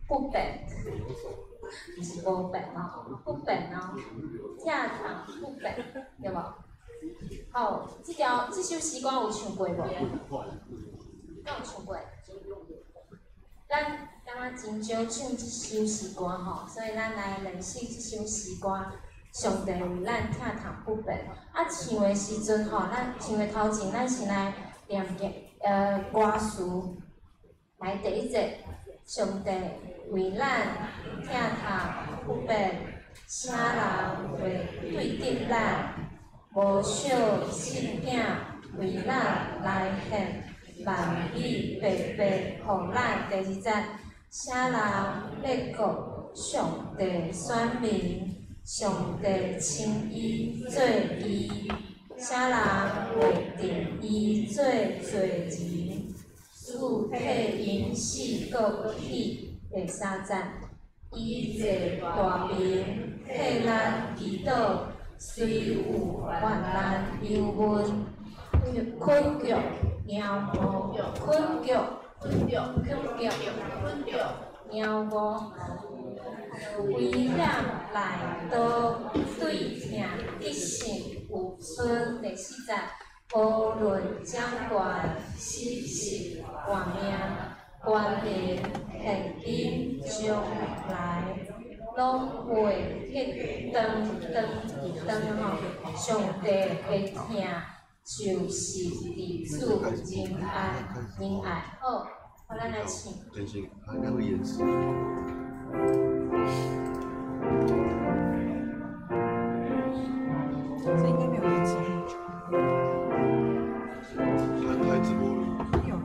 不变，毋是无变哦，不变哦，疼痛不变，對無？好，這首詩歌有唱過無？敢有唱過？咱感覺真少唱這首詩歌吼，所以咱來練習這首詩歌。上帝為咱疼痛不變。啊，唱的時陣吼，咱唱的頭前，咱先來念歌詞。來第一節，上帝為咱疼痛不變，啥人會對敵咱？無小細囝為咱來獻，萬美白白予咱。第二節，啥人欲告上帝選民？上帝稱伊做義，啥人會定伊做罪人？主替𪜶死閣起。第三節，伊坐大眠，替咱祈禱，雖有患難憂悶，困局、貓無，困局、困局、困局、貓無，危險來到，對疼得勝有存。第四節，無論掌權死是活命，權能現今將來，攏會彼當當當吼，上帝的疼就是佇主仁愛仁愛。好，好，咱來唱。等下，他應該會延遲。這應該沒有延遲很久。他開直播了。有了。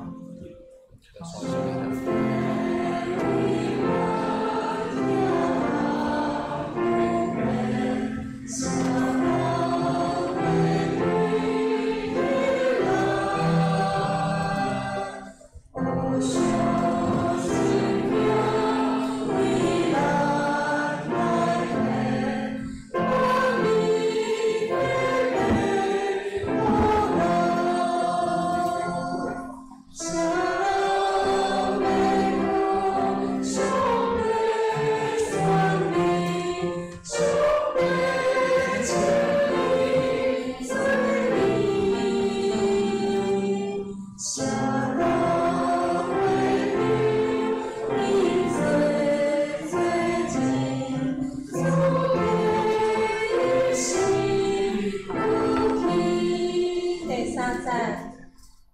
第三節，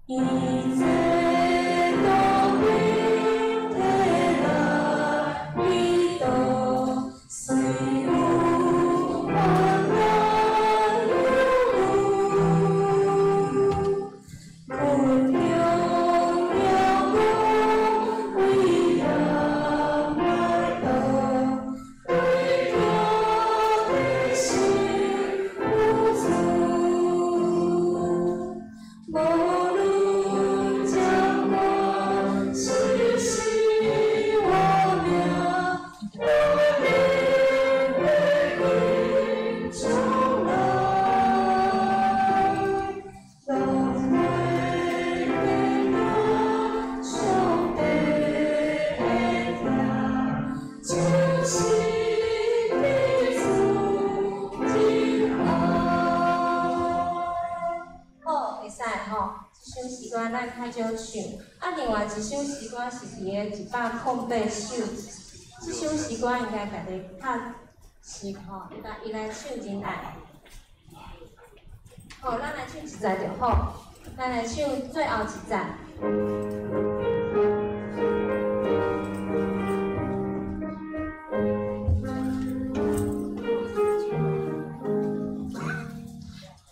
伊坐大眠替咱祈禱，雖有患難憂悶，困局危險來到，對疼得勝有存。無論掌權死是活命，權能現今將來，攏會變上帝的疼，就是佇主仁愛。好，會使吼。這首詩歌咱較少唱，啊，另外一首詩歌是佇个108首，這首詩歌應該家己較熟吼，伊來唱仁愛。好，咱來唱一節就好，咱來唱最後一節。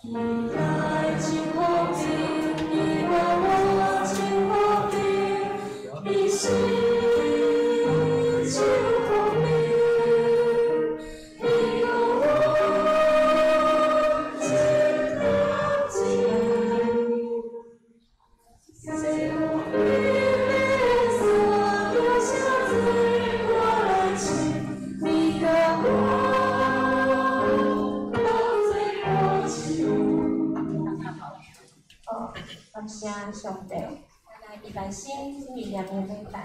伊來真和平，伊予我真和平，伊是真和平，伊予我真平靜。西湖邊的山，有啥子我來唱，你甲我當作歌唱。好，感謝上帝，咱來預備心，準備念經禮拜。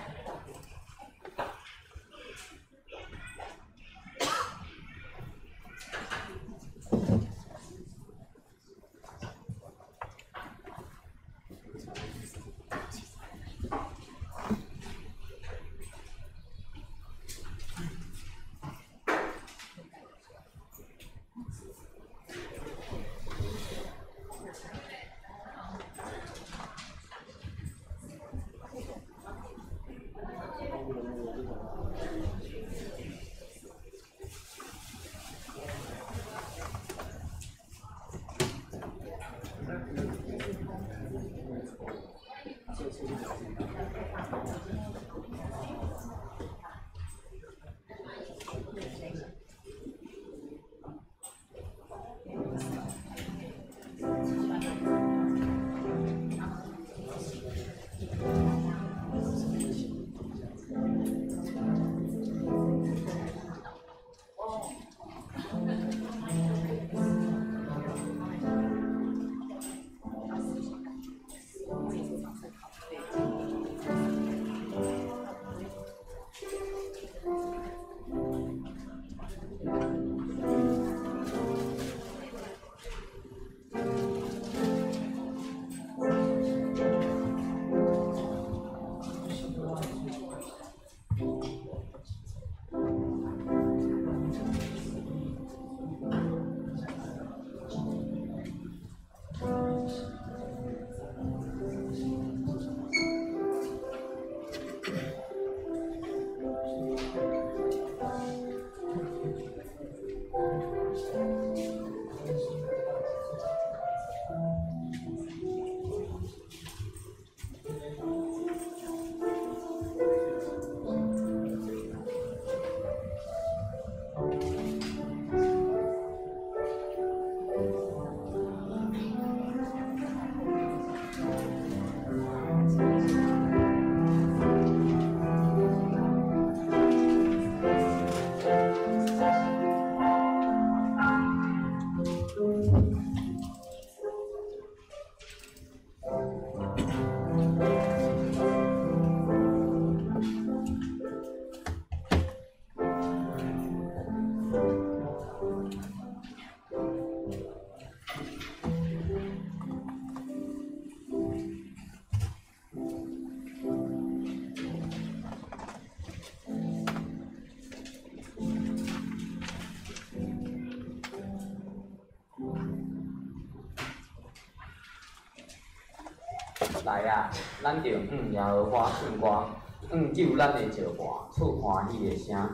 来啊，咱著向耶和华唱歌，向救咱的石磐出欢喜的声。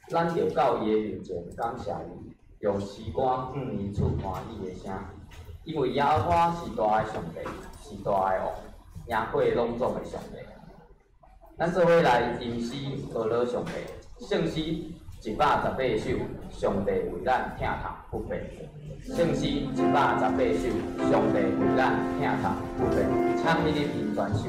咱著到伊的面前感谢伊，用诗歌向伊出欢喜的声。因为耶和华是大的上帝，是大的王，赢过拢总的上帝。咱做伙来吟诗歌乐上帝，圣诗118首，上帝为咱疼痛不变。圣诗118首，上帝为咱疼痛不变，请起立吟全首。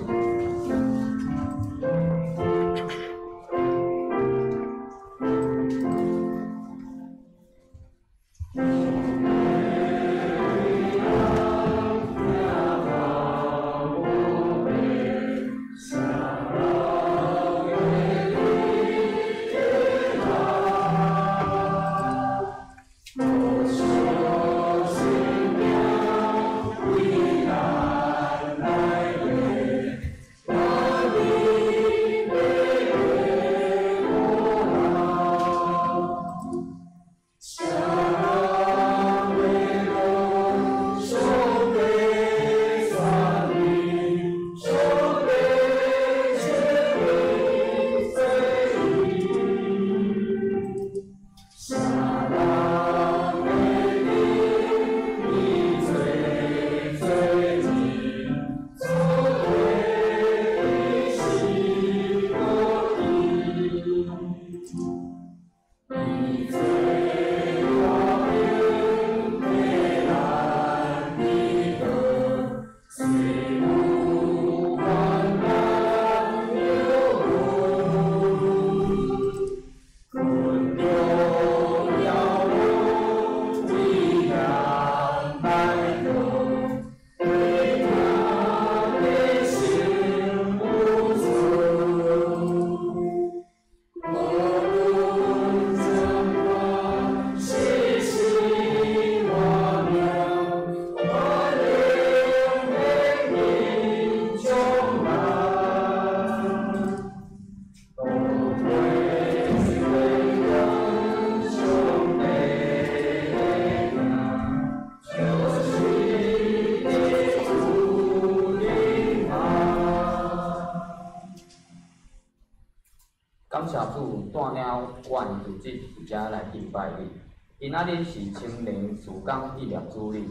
感谢主带领阮组织伫遮来敬拜你。今仔日是青年事工纪念主日，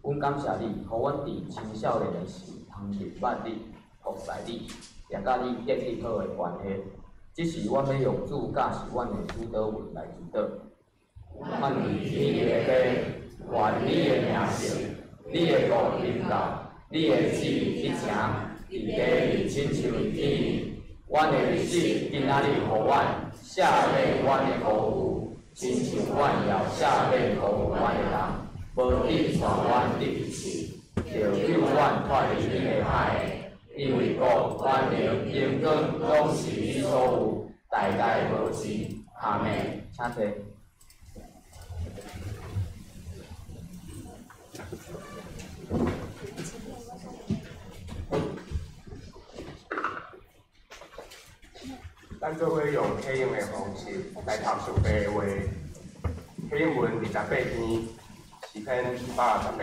阮感谢你，予阮伫青少年的时通认捌你、服侍你，也佮你建立好的关系。这时，阮欲用主教示阮的主祷文来祈祷。阮伫天的父，愿你的名圣，你的国临到，你的旨意去成，伫地亲像伫天。阮的日子今仔日予阮，赦免阮的辜负，亲像阮也赦免辜负阮的人，无得带阮入去试，著救阮脫離你的歹的。因為國、權能、榮光，攏是你所有，代代無止。阿們，請坐。咱做伙用启用的方式來讀上帝的話。啟用文28篇，詩篇118篇，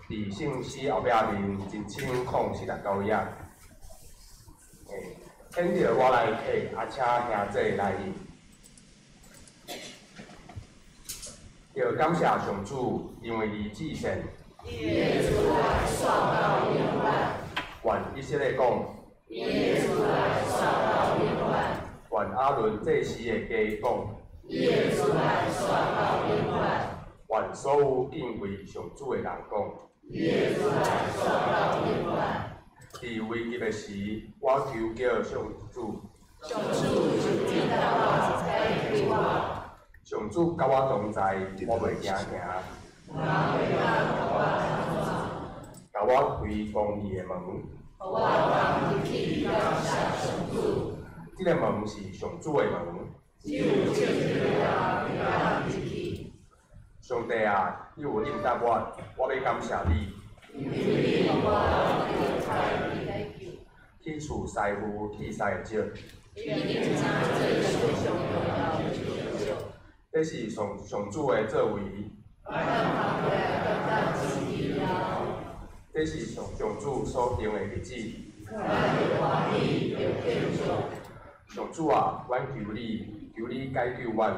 佇聖詩後壁面1049頁。請著我來客，啊，請兄弟來應。要感謝上主，因為伊至善。伊的慈愛煞到永遠。願以色列講。伊的慈愛煞到永遠。願亞倫祭司的家講。伊的慈愛煞到永遠。願所有敬畏上主的人講。伊的慈愛煞到永遠。佇危急的時，我求叫上主。上主就聽到我，才救我。上主佮我同在，我袂驚驚。人會當予我按怎？共我開公義的門。予我通入去感謝上主。這个門是上主的門。只有正直的人會當入去。上帝啊，你有應答我，我欲感謝你。因為你予我得歹救。去除師傅去師的石。已經成做上重要的石。這是上主的作為。這是上上主所定的日子。上主啊，阮求你，求你解救阮。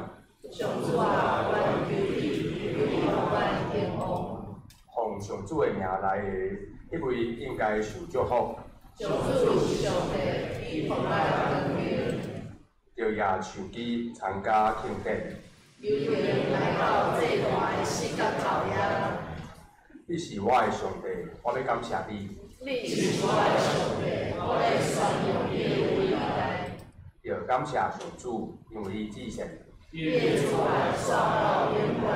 上主啊，阮求你，求你予阮興旺。奉上主的名來的，彼位應該受祝福。上主是上帝，伊予咱光明。著舉樹枝參加慶典。遊行來到祭壇的四角頭遐。你是我的上帝，我欲感謝你。你是我的上帝，我欲宣揚你的偉大。著感謝上主，因為伊至善。伊的慈愛煞到永遠。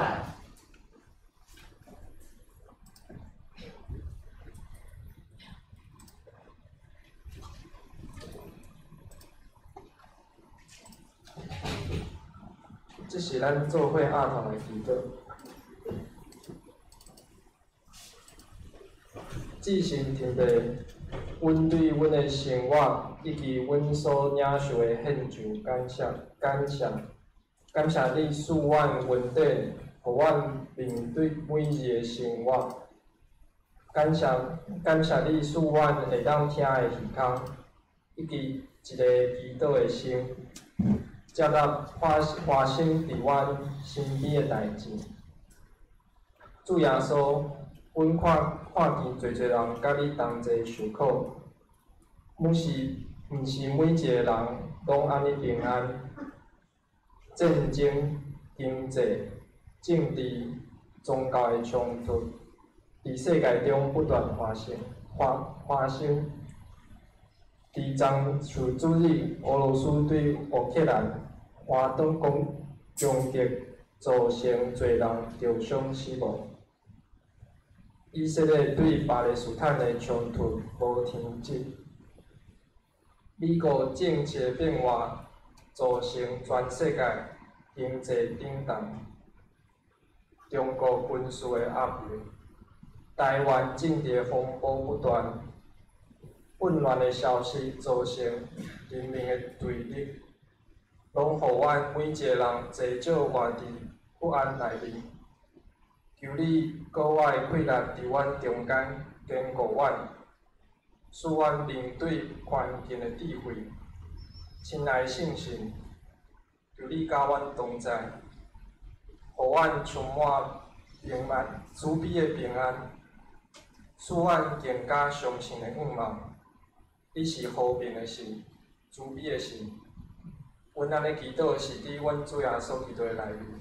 這是咱做伙阿童的祈禱。至聖天父，阮對阮的生活以及阮所領受的獻上感謝，感謝，感謝你賜阮恩典，予阮面對每日的生活。感謝，感謝你賜阮會當聽的耳孔，以及一个祈禱的心。接納發生佇阮身邊的代誌。主耶穌，阮看見濟濟人佮你同齊受苦，毋是每一个人攏按呢平安。戰爭、經濟、政治、宗教的衝突，佇世界中不斷發生。佇昨受主日，俄羅斯對烏克蘭發動攻擊，造成濟人受傷死亡。以色列對巴勒斯坦的衝突無停止。美國政策變化造成全世界經濟震盪。中國軍事的壓力，台灣政治風波不斷。混亂的消息造成人民的對立，攏予阮每一个人濟少活佇不安內面。求你格外氣力佇阮中間堅固阮，使阮面對環境的智慧。親愛的聖神，求你佮阮同在，予阮充滿平安、慈悲的平安，使阮更加相信的願望。你是和平的神，慈悲的神。阮按呢祈禱是佇阮主耶穌基督的內面。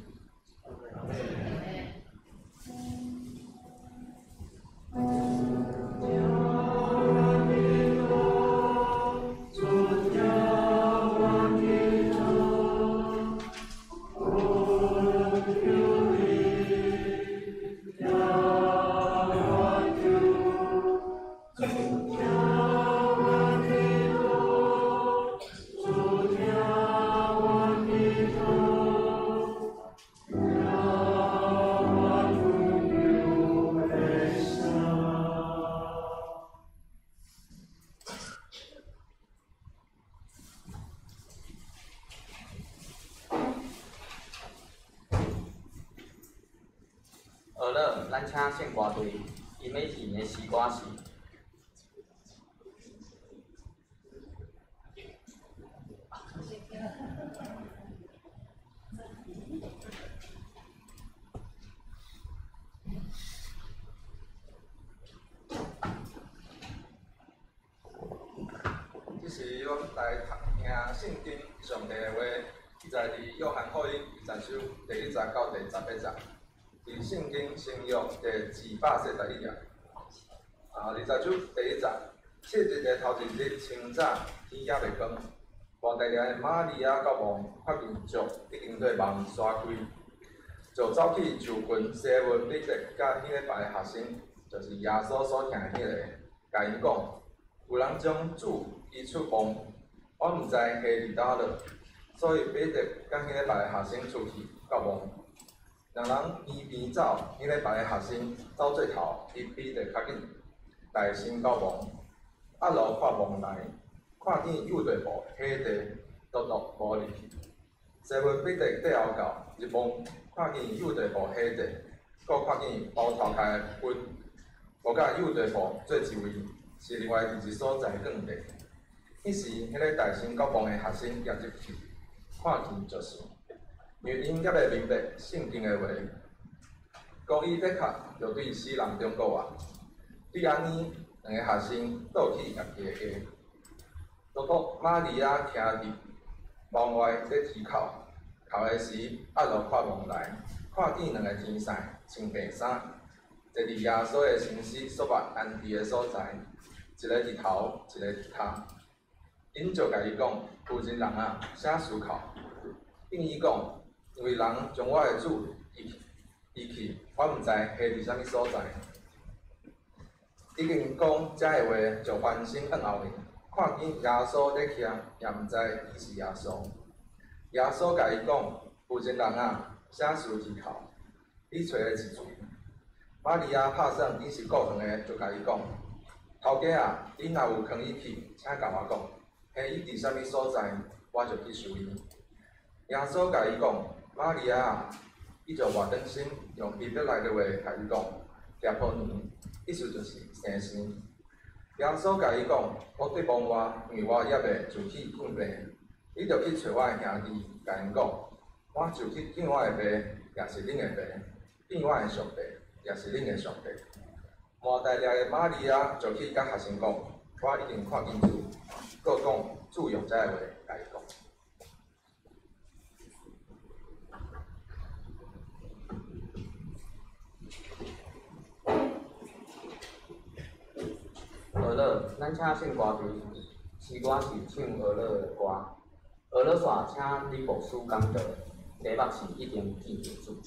学了，咱請聖歌隊，𪜶欲獻的詩歌是。這時，阮來讀聽聖經上帝的話，記載佇約翰福音20章第一節到第18節。佇聖經新約第241頁，20章第一節，七日的頭一日清早，天猶未光，抹大拉的瑪利亞到墓，發現石已經對墓徙開，就走去就近西門彼得佮彼个別个學生，就是耶穌所疼的彼个，共𪜶講，有人將主移出墓，我毋知下佇佗落，所以彼得佮彼个別个學生出去到墓。兩人邊邊走，彼个別个學生走最頭，比彼得較緊，來先到墓。仔落看墓內，看見猶大布下地，獨獨無入去。西門彼得綴後到入墓，看見猶大布下地，閣看見包頭殼的巾无佮犹大部做一位，是另外伫一所在降地。彼时，彼个大乘教坊的学生迤入去，看见就是，因为𪜶犹未明白圣经的话，讲伊的确著对死人中复活。对按呢，两个学生倒去家己的家。拄拄玛利亚徛伫门外咧啼哭，哭的时，压落看门内，看见两个天使穿白衫，坐伫耶稣的身尸所捌安置的所在，一个伫头，一个伫跤。𪜶就共伊讲：夫人人啊，啥事哭？应伊讲：因为人将我的主移去，移去，我毋知下伫啥物所在。已经讲遮的话，就翻身向后面，看见耶稣咧徛，也毋知伊是耶稣。耶稣共伊讲：夫人人啊，啥事啼哭？你揣的是谁？玛利亚拍算伊是顾园的，就共伊讲：头家啊，你若有囥伊去，请共我讲，彼伊伫啥物所在，我就去收伊。耶稣共伊讲：玛利亚啊！伊就活转身，用希伯来的话共伊讲：拉波尼，意思就是先生。耶稣共伊讲：莫对望我，因为我犹未就去见爸。你著去揣我的兄弟，共𪜶讲，我就去见我的爸，也是恁的爸；见我的上帝，也是恁的上帝。抹大拉的玛利亚就去佮学生讲：我已经看见主，阁讲主用这个话共伊讲。学乐，咱请圣歌队，诗歌是唱学乐的歌。学乐煞请李牧师讲道，题目是一定见著主。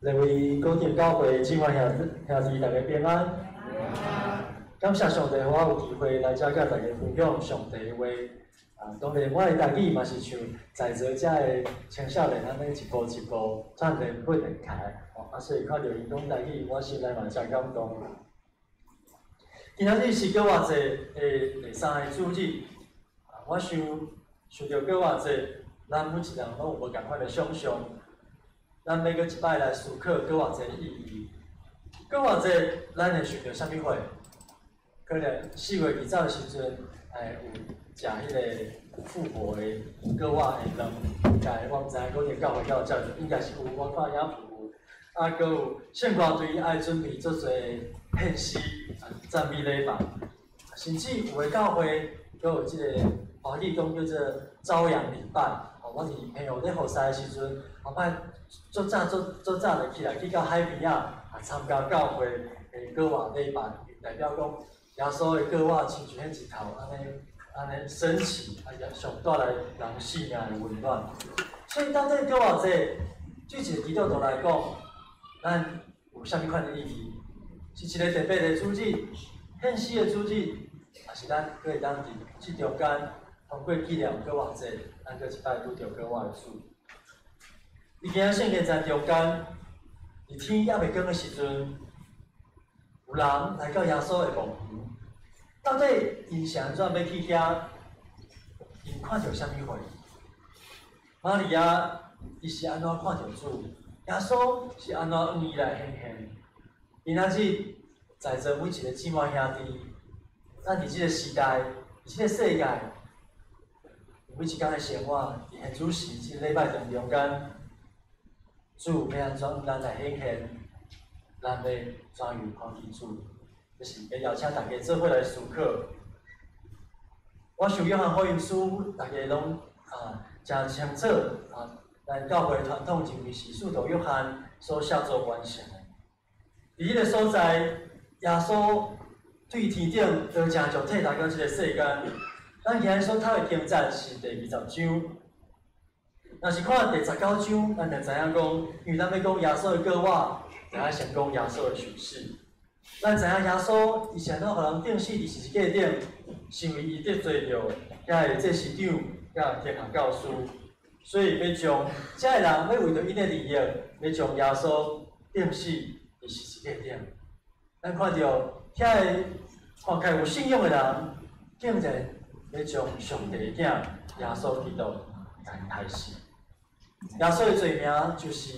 各位高点教會姊妹兄兄弟，大家平安。感謝上帝，予我有機會來遮佮大家分享上帝的話。啊，當然我的台語嘛是像在座遮的青少年按呢一步一步鍛鍊訓練起來。啊，所以看著𪜶講台語，我心內嘛誠感動。今仔日是復活節的第三個主日。啊，我想想著復活節，咱每一人攏有無仝款的想像。咱欲閣一擺來思考復活節的意義。復活節，咱會想著啥物貨？可能4月29的時陣，有食彼个復活的粿仔的卵，應該我毋知影閣佇教會敢有食著，應該是有，我看影片有。啊，閣有聖歌隊愛準備足濟獻詩、讚美禮拜，甚至有的教會閣有這个華語講叫做朝陽禮拜。吼，我佇朋友咧服侍的時陣，後擺足早足足早就起來去到海邊仔啊參加教會的粿仔禮拜，代表講耶穌的粿仔親像彼日頭按呢按呢升起，啊，也上帶來人性命的溫暖。所以到底復活節對一個基督徒來講，咱有啥物款的意義？是一個特別的主日，獻詩的主日，抑是咱閣會當佇這中間通過紀念復活節，咱閣一擺拄著粿仔的主。佇今仔聖經節中間，佇天猶未光的時陣，有人來到耶穌的墓園，到底𪜶是按怎欲去遐？𪜶看著啥物貨？瑪利亞伊是按怎看著主？耶穌是按怎向伊來顯現？今仔日在座每一個姊妹兄弟，咱佇這個時代，佇這個世界，每一工的生活，佇現主時這個禮拜當中間，主欲按怎向咱來顯現？咱欲怎樣看見主？就是欲邀請大家做伙來思考。我想約翰福音書，大家攏啊誠清楚啊。咱教會傳統認為是使徒約翰所寫作完成的。佇彼个所在，耶穌對天頂得成就體來到這个世間。咱今日所讀的經節是第20章。若是看第19章，咱就知影講，因為咱欲講耶穌的過活，就愛先講耶穌的受死。咱知影耶穌伊是按怎予人釘死佇十字架頂，是因為伊得罪著遐个祭司長、佮天下教師，所以欲將遮个人欲為著𪜶的利益，欲將耶穌釘死佇十字架頂。咱看著遐个看起來有信仰的人，竟然欲將上帝的囝耶穌基督共伊害死。耶穌的罪名就是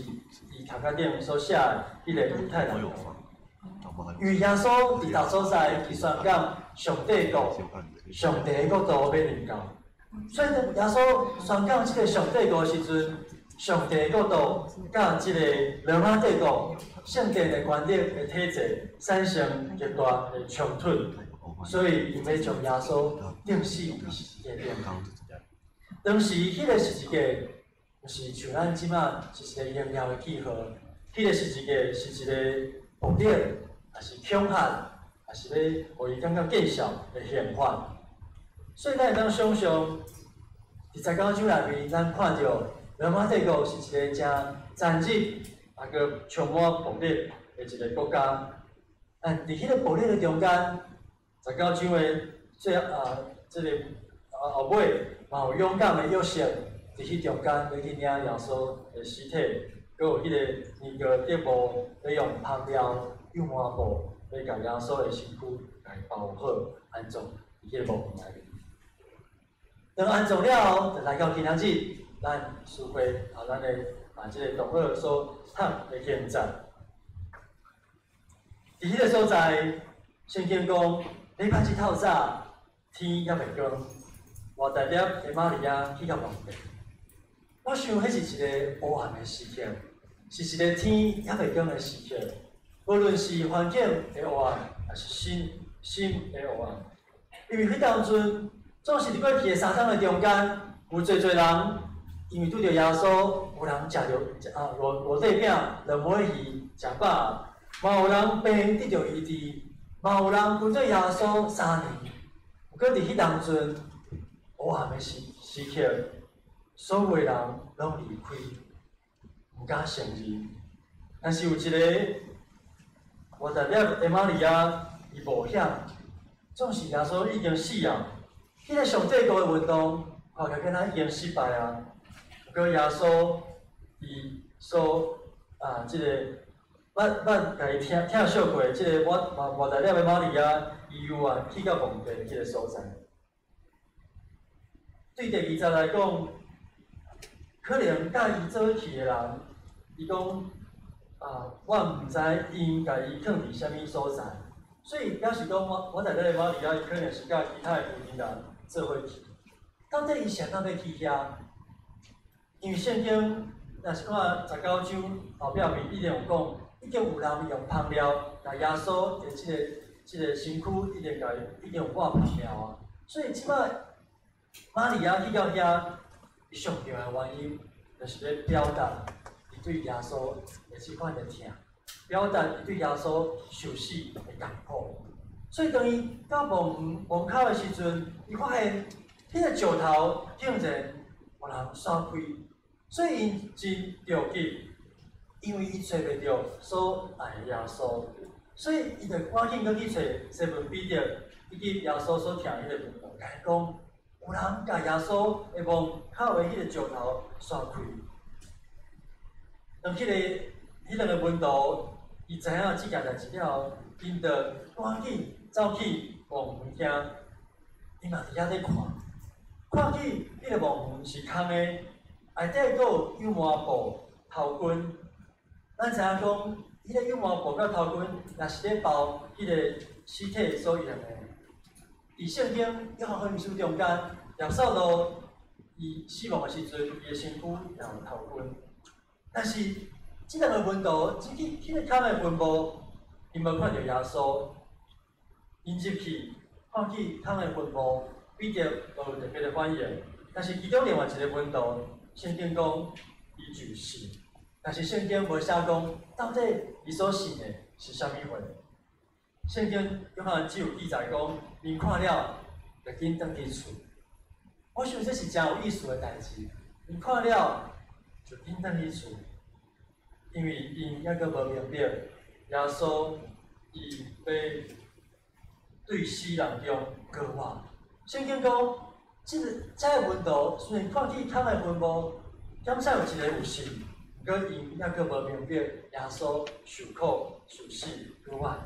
伊頭殼頂所寫的彼个猶太人。因為耶穌佇逐所在，伊宣講上帝國，上帝的國度欲臨到。所以當耶穌宣講這個上帝國的時陣，上帝的國度佮這個羅馬帝國聖殿的權力的體制產生極大的衝突，所以𪜶欲將耶穌釘死佇十字架頂。當時彼个十字架，毋是像咱這馬是一個榮耀的記號，彼个十字架是一個暴力，抑是恐嚇，抑是欲予伊感覺見笑的刑罰。所以咱會當想像，佇十九章內面，咱看著羅馬帝國是一個誠殘忍，啊，閣充滿暴力的一個國家。但佇彼個暴力的中間，十九章的最啊，這个啊後尾，嘛有勇敢的約瑟佇彼中間欲去領耶穌的屍體，閣有彼个尼哥底母欲用香料、油麻布，欲共耶穌的身軀共伊包好，安葬佇彼个墓園內面。當安葬了後，就來到今仔日，咱書會啊，咱的啊，這个同學所讀的經節。佇彼个所在，聖經講，禮拜日透早，天猶未光，抹大拉的瑪利亞去到墓地。我想，彼是一个黑暗的時刻，是一个天猶未光的時刻。無論是環境的黑暗，抑是心心的黑暗，因為彼當陣，總是佇過去的三冬的中間，有濟濟人因為拄著耶穌，有人食著啊落落底餅、兩尾魚食飽，嘛有人病得著醫治，嘛有人跟隨耶穌3年。毋過佇彼當陣，黑暗的時時刻，所有的人攏離開，毋敢承認。但是有一个抹大拉的瑪利亞，伊冒險，總是耶穌已經死啊。彼個上帝國的運動看起來敢若已經失敗啊。毋過耶穌伊所啊，這個捌捌共伊疼疼惜過，這個抹抹大拉的瑪利亞，伊猶原去到墓地彼個所在。對第二節來講，可能佮伊做伙去的人，伊講啊，我毋知𪜶共伊囥佇啥物所在，所以表示講抹抹大拉的瑪利亞，伊可能是佮其他的猶太人做伙去。到底伊是按怎欲去遐？因為聖經若是看19章後壁面已經有講，已經有人用香料，共耶穌的這個身軀已經共已經有抹香料啊。所以這擺瑪利亞去到遐，伊上重要的原因，就是欲表達伊對耶穌的這款的疼，表達伊對耶穌受死的艱苦。所以當伊到墓園門口的時陣，伊發現彼個石頭竟然予人徙開，所以𪜶真著急，因為伊揣袂著所愛的耶穌，所以伊就趕緊閣去揣西門彼得以及耶穌所疼彼個門徒，共伊講，有人共耶穌的墓口的彼個石頭徙開。當彼兩個門徒伊知影這件代誌了後，𪜶就趕緊走去墓園遐，𪜶嘛佇遐咧看，看見彼個墓園是空的，內底閣有油麻布頭巾。咱知影講，彼個油麻布佮頭巾也是咧包彼個屍體所用的。佇聖經約翰福音書中間，拉撒路伊死亡的時陣，伊的身軀也有頭巾。但是這兩個門徒進去彼個空的墳墓，𪜶無看著耶穌。𪜶入去看見空的墳墓，彼得無有特別的反應。但是其中另外一個門徒，聖經講伊就信，但是聖經無寫講到底伊所信的是啥物貨。聖經約翰只有記載講，𪜶看了就緊轉去厝。我想這是誠有意思的代誌。𪜶看了就緊轉去厝，因為𪜶猶閣無明白耶穌伊欲對死人中復活。聖經講，這個這个門徒雖然看見空的墳墓，敢使有一個有信，毋過𪜶猶閣無明白耶穌受苦受死復活。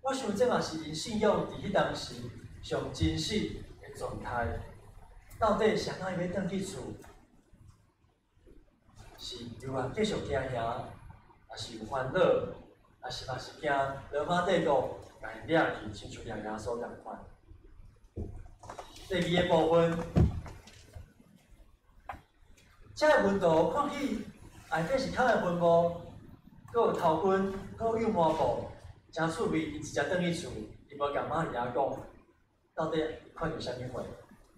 我想這嘛是𪜶信仰佇彼當時上真實的狀態。到底是按怎欲轉去厝？是猶原繼續驚嚇，抑是有煩惱，抑是嘛是驚羅馬帝國共𪜶掠去，親像掠耶穌仝款。第二个部分，這个門徒看見內底是空的墳墓，閣有頭巾，閣有油麻布，誠趣味。伊直接轉去厝，伊無共瑪利亞講，到底伊看著啥物貨。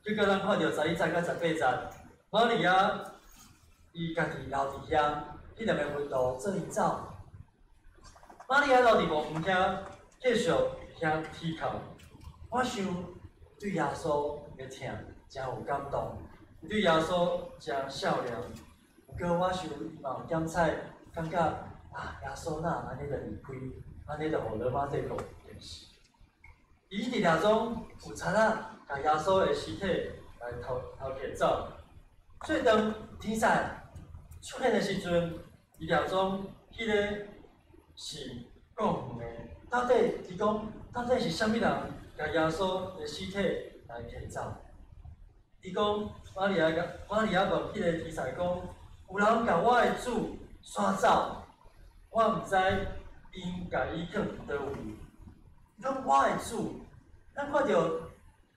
結果咱看著11節佮18節，瑪利亞伊家己留佇遐，彼兩個門徒做𪜶走。瑪利亞留佇墓園遐，繼續遐啼哭。我想對耶穌的疼誠有感動，對耶穌誠想念。毋過我想伊嘛有檢採，感覺啊，耶穌哪會按呢就離開，按呢就予羅馬帝國認識。伊佇掠總有賊仔，共耶穌的屍體來偷偷提走。所以當天使出現的時陣，伊掠總彼个是講的，到底伊講到底是啥物人共耶穌的屍體來提走？伊講瑪利亞，瑪利亞問彼个天使講：有人共我的主徙走，我毋知𪜶共伊囥佇佗位。伊講我的主，咱看著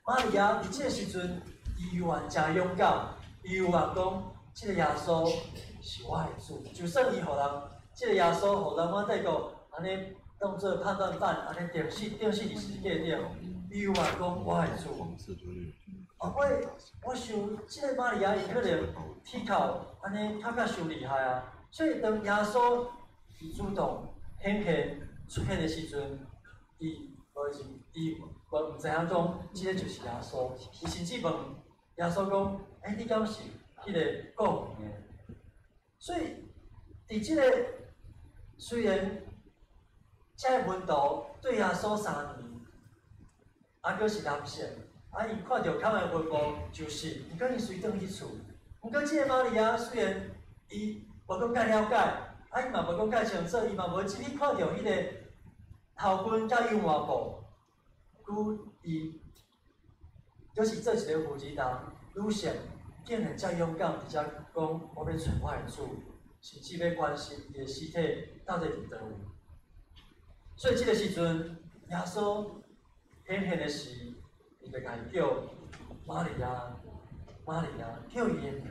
瑪利亞佇這个時陣，伊猶原誠勇敢，伊猶原講：這個耶穌是我的主。就算伊予人，這個耶穌予羅馬帝國按呢當做叛亂犯，按呢釘死釘死佇十字架頂，伊猶原講我的主。後尾我想，這個瑪利亞伊可能啼哭按呢較較傷厲害啊，所以當耶穌伊主動顯現出現的時陣，伊無是伊無毋知影講，這個就是耶穌。伊甚至問耶穌講：欸，你敢是彼個顧園的？所以佇這個雖然這个門徒綴耶穌3年，猶閣是男性，啊，𪜶看著空的墳墓就信，毋過𪜶隨轉去厝。毋過這个瑪利亞雖然伊無講介了解，啊，伊嘛無講介清楚，伊嘛無入去看著彼个頭巾佮油麻布，故伊就是做一个負責人女性，竟然遮勇敢，佇遮講我欲揣我的主，甚至欲關心伊的屍體到底佇佗位。所以這个時陣，耶穌顯現的時，伊就共伊叫瑪利亞，瑪利亞，叫伊的名。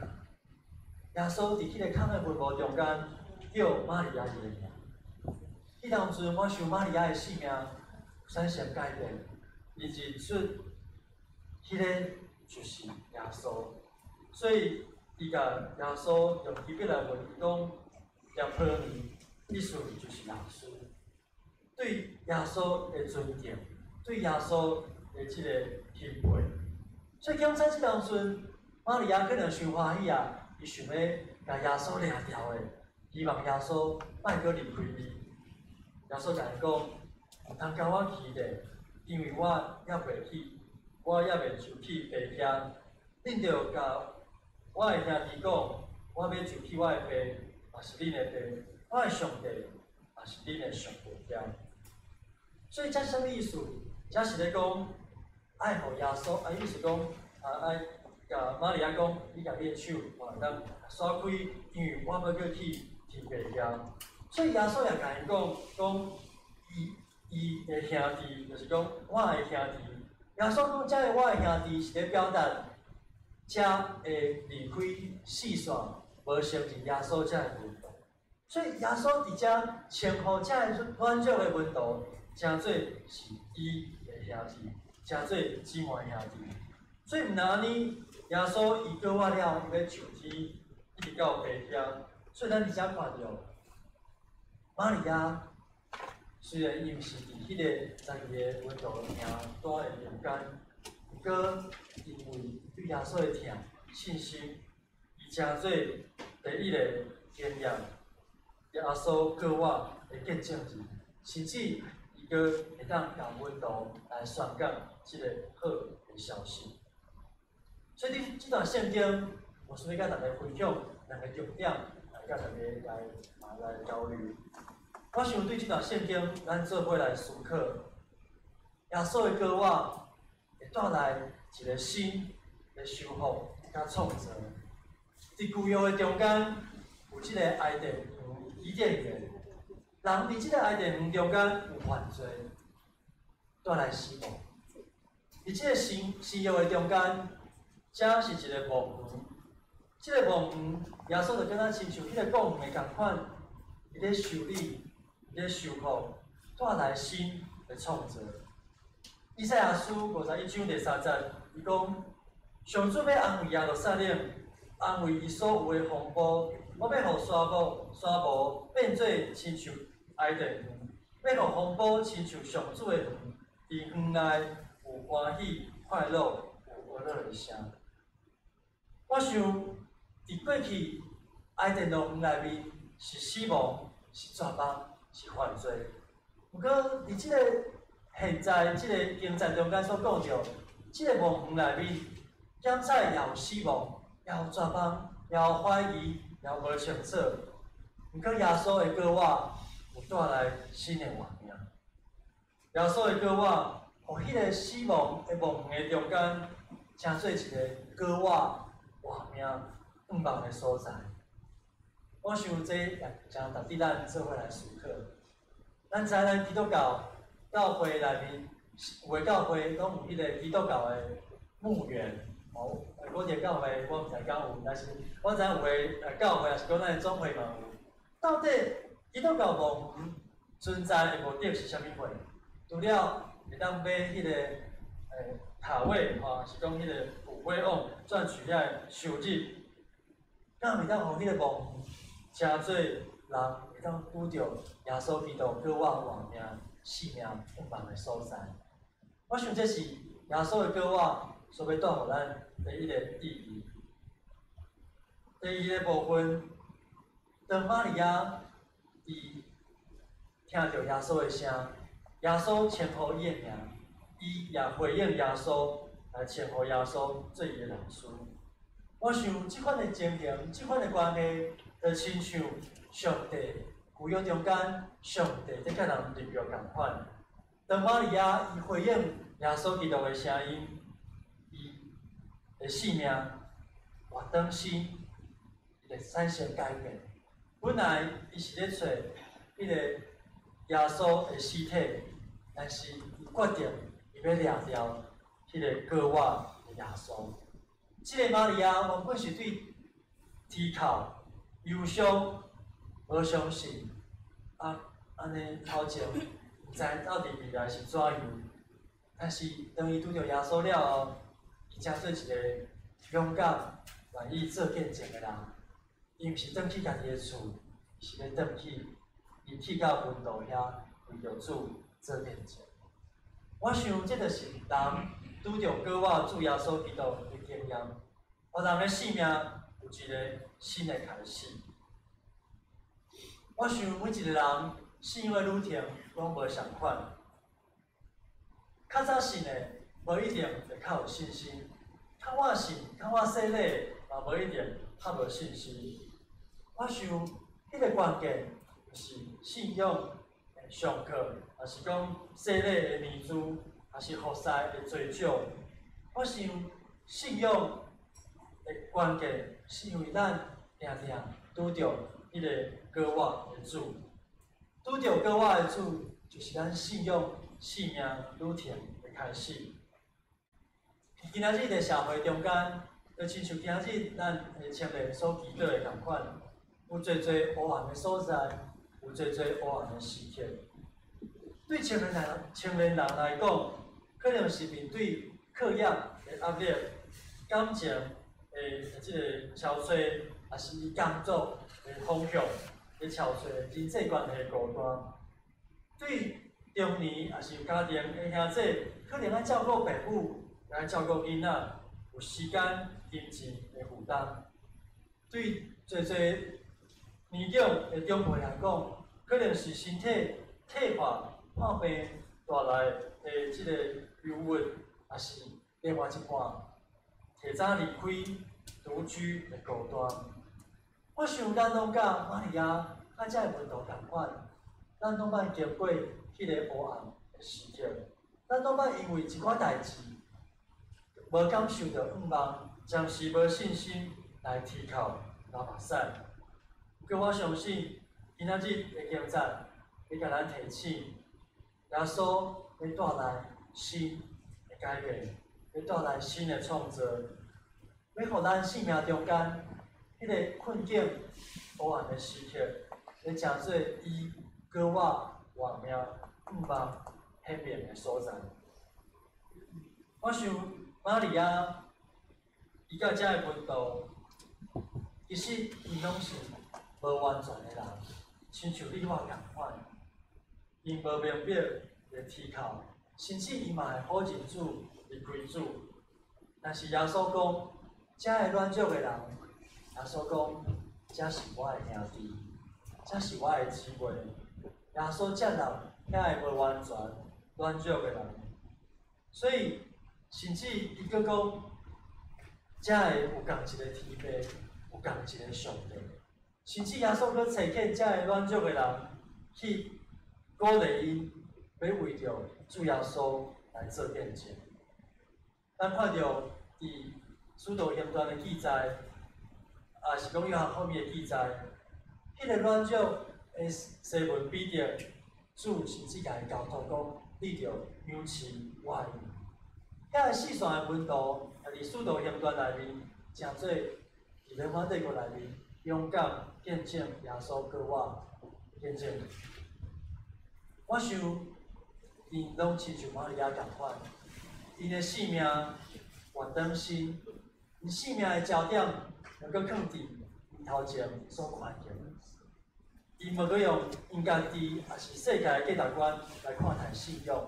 耶穌佇彼个空的墳墓中間叫瑪利亞伊的名。彼當陣，我想瑪利亞的生命產生改變，伊認出彼个就是耶穌，所以伊共耶穌用希伯來文伊講拉波尼，意思就是老師。對耶穌的尊敬，對耶穌的這個欽佩，所以檢查這當陣，瑪利亞可能傷歡喜啊，伊想欲共耶穌掠牢的，希望耶穌莫閣離開伊。耶穌共伊講：毋通共我提咧，因為我猶未去，我猶未上去父遐。恁著共我的兄弟講，我欲上去我的父，嘛是恁的父，我的上帝，嘛是恁的上帝遐。所以這啥物意思？這是咧講愛予耶穌，啊，意思講啊，愛共瑪利亞講，你共你的手啊，當徙開，因為我欲閣去天父遐。所以耶穌也共𪜶講，講伊伊的兄弟，就是講我的兄弟。耶穌講這个我的兄弟是咧表達，遮會離開世線，無承認耶穌這个門徒。所以耶穌佇遮稱呼這个軟弱的門徒，稱做是伊的兄弟，稱做姊妹兄弟。所以毋但按呢，耶穌伊過活了，伊欲上天，一直到父遐。所以咱佇遮看著，瑪利亞雖然伊毋是佇彼個12个門徒佇的中間，毋過因為對耶穌的疼信心，伊成做第一个經驗耶穌過活的見證人，甚至伊閣會當共門徒來宣講這个好的消息。所以，佇這段聖經，我想欲共大家分享兩个重點，來共大家來啊來交流。我想對這段聖經，咱做伙來思考，耶穌的過活會帶來一个新的修復佮創造。佇舊約的中間，有這个伊甸園，伊甸園，人佇這个伊甸園中間有犯罪，帶來死亡。佇這个新新約的中間，這是一个墓園，這个墓園，耶穌就敢若親像彼个講的仝款，伊咧修理，伊咧修復，帶來新的創造。以賽亞書51章第3節，伊講：上主欲安慰耶路撒冷，安慰伊所有的風波，我欲予沙漠沙漠變做親像伊甸園，欲予風波親像上主的園，佇園內有歡喜快樂，有歡樂的聲。我想，佇過去伊甸樂園內面是死亡，是絕望，是犯罪。毋過，佇這个現在這个經節中間所講著，這个墓園內面，檢采也有死亡，也有絕望，也有懷疑，也有無清楚。毋過耶穌的過活有帶來新的活命。耶穌的過活，予彼个死亡的墓園的中間，成做一个過活活命盼望的所在。我想這也誠值得咱做伙來思考。咱知咱基督教教會內面，有的教會攏有彼个基督教的墓園。哦，我佇教會我毋知敢有，但是我知影有的教會，抑是講咱的總會嘛有。到底基督教墓園存在的目的是啥物貨？除了會當買彼个塔位，吼，是講彼個骨灰甕賺取遐个收入，敢會當予彼個墓園成做人會當拄著耶穌基督閣活活命、性命盼望的所在？我想這是耶穌的閣活所欲帶予咱第一个意義。第二个部分，當瑪利亞佇聽著耶穌的聲，耶穌稱呼伊的名，伊也回應耶穌，來稱呼耶穌做伊的老師。我想這款的情形，這款的關係，就親像上帝舊約中間，上帝佇佮人立約仝款。當瑪利亞伊回應耶穌基督的聲音，伊的性命活轉身，伊就產生改變。本來伊是咧揣彼个耶穌的屍體，但是伊決定伊欲掠著彼个膏抹的耶穌。這个瑪利亞原本是對啼哭、憂傷、無相信，啊，按呢頭前毋知到底未來是怎樣。但是當伊拄著耶穌了後，伊成做一个勇敢、願意做見證的人。伊毋是轉去家己的厝，伊是欲轉去，伊去到門徒遐為著主做見證。我想這就是人拄著膏抹主耶穌基督的經驗，予人的生命有一个新的開始。我想每一個人信仰的旅程攏無仝款，較早信的無一定會較有信心，較晚信、較晚洗禮的嘛無一定較無信心。我想彼个關鍵就是信仰的上課，抑是講洗禮的年資，抑是服侍的濟少。我想信仰的關鍵是因為咱定定拄著彼个膏抹的主，拄著膏抹的主，就是咱信仰生命旅程的開始。今仔日佇社會中間，就親像今仔日咱的青年所祈禱的仝款，有濟濟黑暗的所在，有濟濟黑暗的時刻。對青年人來講，可能是面對課業的壓力、感情的這个憔悴，抑是伊工作的方向的憔悴，人際關係的孤單。對中年抑是有家庭的兄弟，可能愛照顧爸母，愛照顧囡仔，有時間、金錢的負擔。對濟濟年長的長輩來講，可能是身體退化、破病帶來的這個憂鬱，抑是另外一半提早離開獨居的孤單。我想咱攏佮瑪利亞佮遮的門徒仝款，咱攏捌經過彼个黑暗的時刻，咱攏捌因為一寡代誌無感受著盼望，暫時無信心來啼哭流目屎。不過我相信，今仔日的經節會共咱提醒，耶穌欲帶來新的改變，欲帶來新的創造，欲予咱生命中間彼个困境、黑暗的時刻，欲成做伊膏抹活命、盼望顯明的所在。我想瑪利亞伊佮遮的門徒，其實𪜶攏是無完全的人，親像你我仝款，𪜶無明白會啼哭，甚至伊嘛會否認主、離開主。但是耶穌講，遮个軟弱的人，耶穌講，這是我的兄弟，這是我的姊妹。耶穌接納遐个無完全、軟弱的人，所以甚至伊閣講，遮个有仝一个天父，有仝一個上帝。甚至耶穌閣差遣遮个軟弱的人去鼓勵𪜶，欲為著主耶穌來做見證。咱看著佇使徒行傳的記載，抑是講約翰福音的記載，彼个軟弱的西門彼得，主甚至共伊交託講：你著養飼我的羊。遐个四散的門徒，也佇使徒行傳內面，成做佇羅馬帝國內面勇敢見證耶穌膏抹見證。我想，𪜶攏親像瑪利亞仝款，𪜶的性命活轉身，𪜶性命的焦點，猶閣囥佇𪜶頭前所看見。𪜶無閣用𪜶家己，抑是世界的價值觀來看待信仰。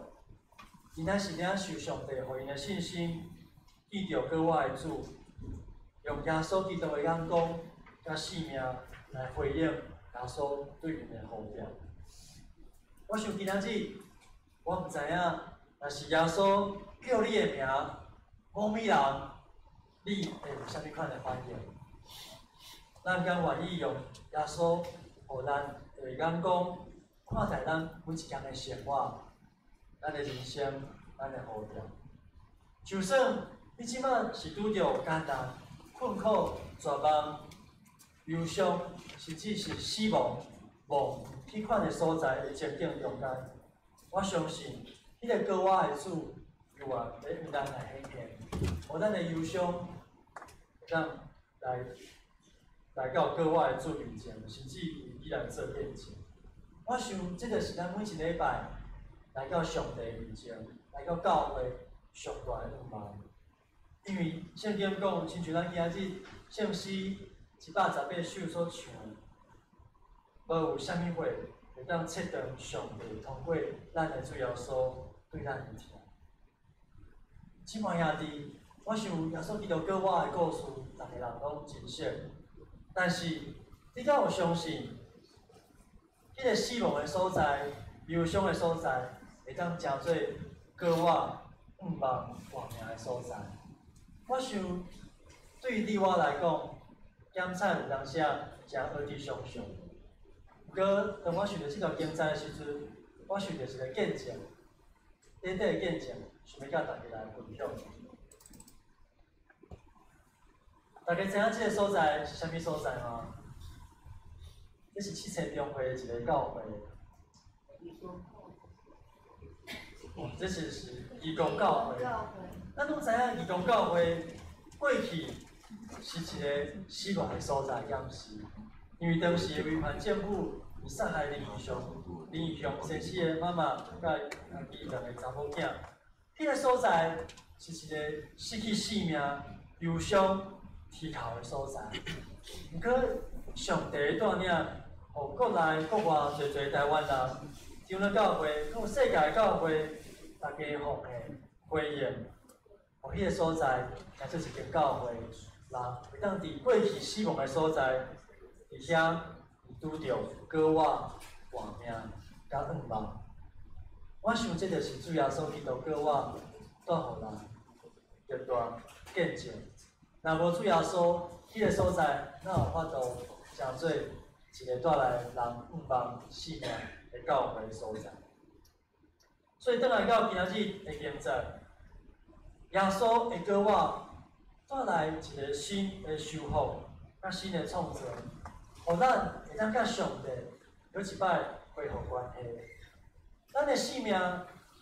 𪜶乃是領受上帝予𪜶的信心，見著膏抹的主，用耶穌基督的眼光佮性命來回應耶穌對𪜶的呼召。我想今仔日，我毋知影，若是耶穌叫你的名，某物人，你會有啥物款的反應？咱敢願意用耶穌予咱的眼光看待咱每一天的生活，咱的人生，咱的呼召？就算你這擺是拄著艱難、困苦、絕望、憂傷，甚至是死亡、夢彼款的所在的情景中間，我相信彼個膏我的主，猶原欲為咱來顯現，予咱的憂傷會當來到膏我的主面前，甚至為伊來做見證。我想，這就是咱每一禮拜來到上帝面前，來到教會上大的願望。因為聖經講，親像咱今仔日聖詩118首所唱的，無有啥物話會當切斷上帝通過咱的主耶穌對咱的疼。親愛兄弟，我想耶穌基督膏我的故事，逐个人攏真熟。但是，你敢有相信，彼個死亡的所在、憂傷的所在，會當成做膏我向望活命的所在？我想，對你我來講，檢採有當時誠學佇想像。毋過，當我想著這段經節的時陣，我想著一個見證，短短的見證，想欲佮大家來分享。大家知影這個所在是啥物所在嗎？這是七星中會的一個教會。哦，這是義工教會。咱攏知影義工教會過去是一個死亡的所在，敢毋是？因為當時的威權政府有殺害林義雄、林義雄先生的媽媽佮伊兩個查某囝。彼個所在是一個失去性命、憂傷、啼哭的所在。毋過，上帝帶領，予國內國外濟濟台灣人、長老教會、閣有世界教會，大家奉獻回應，予彼個所在成做一間教會，人會當佇過去死亡的所在，佇遐拄著膏我活命佮向望。我想這就是主耶穌基督膏我帶予人極大見證。若無主耶穌，彼個所在哪有法度成做一個帶來人向望性命的教會所在？所以，轉來到今仔日的經節，耶穌的膏我帶來一個新的修復，佮新的創造，予咱會當佮上帝閣一擺恢復關係。咱的性命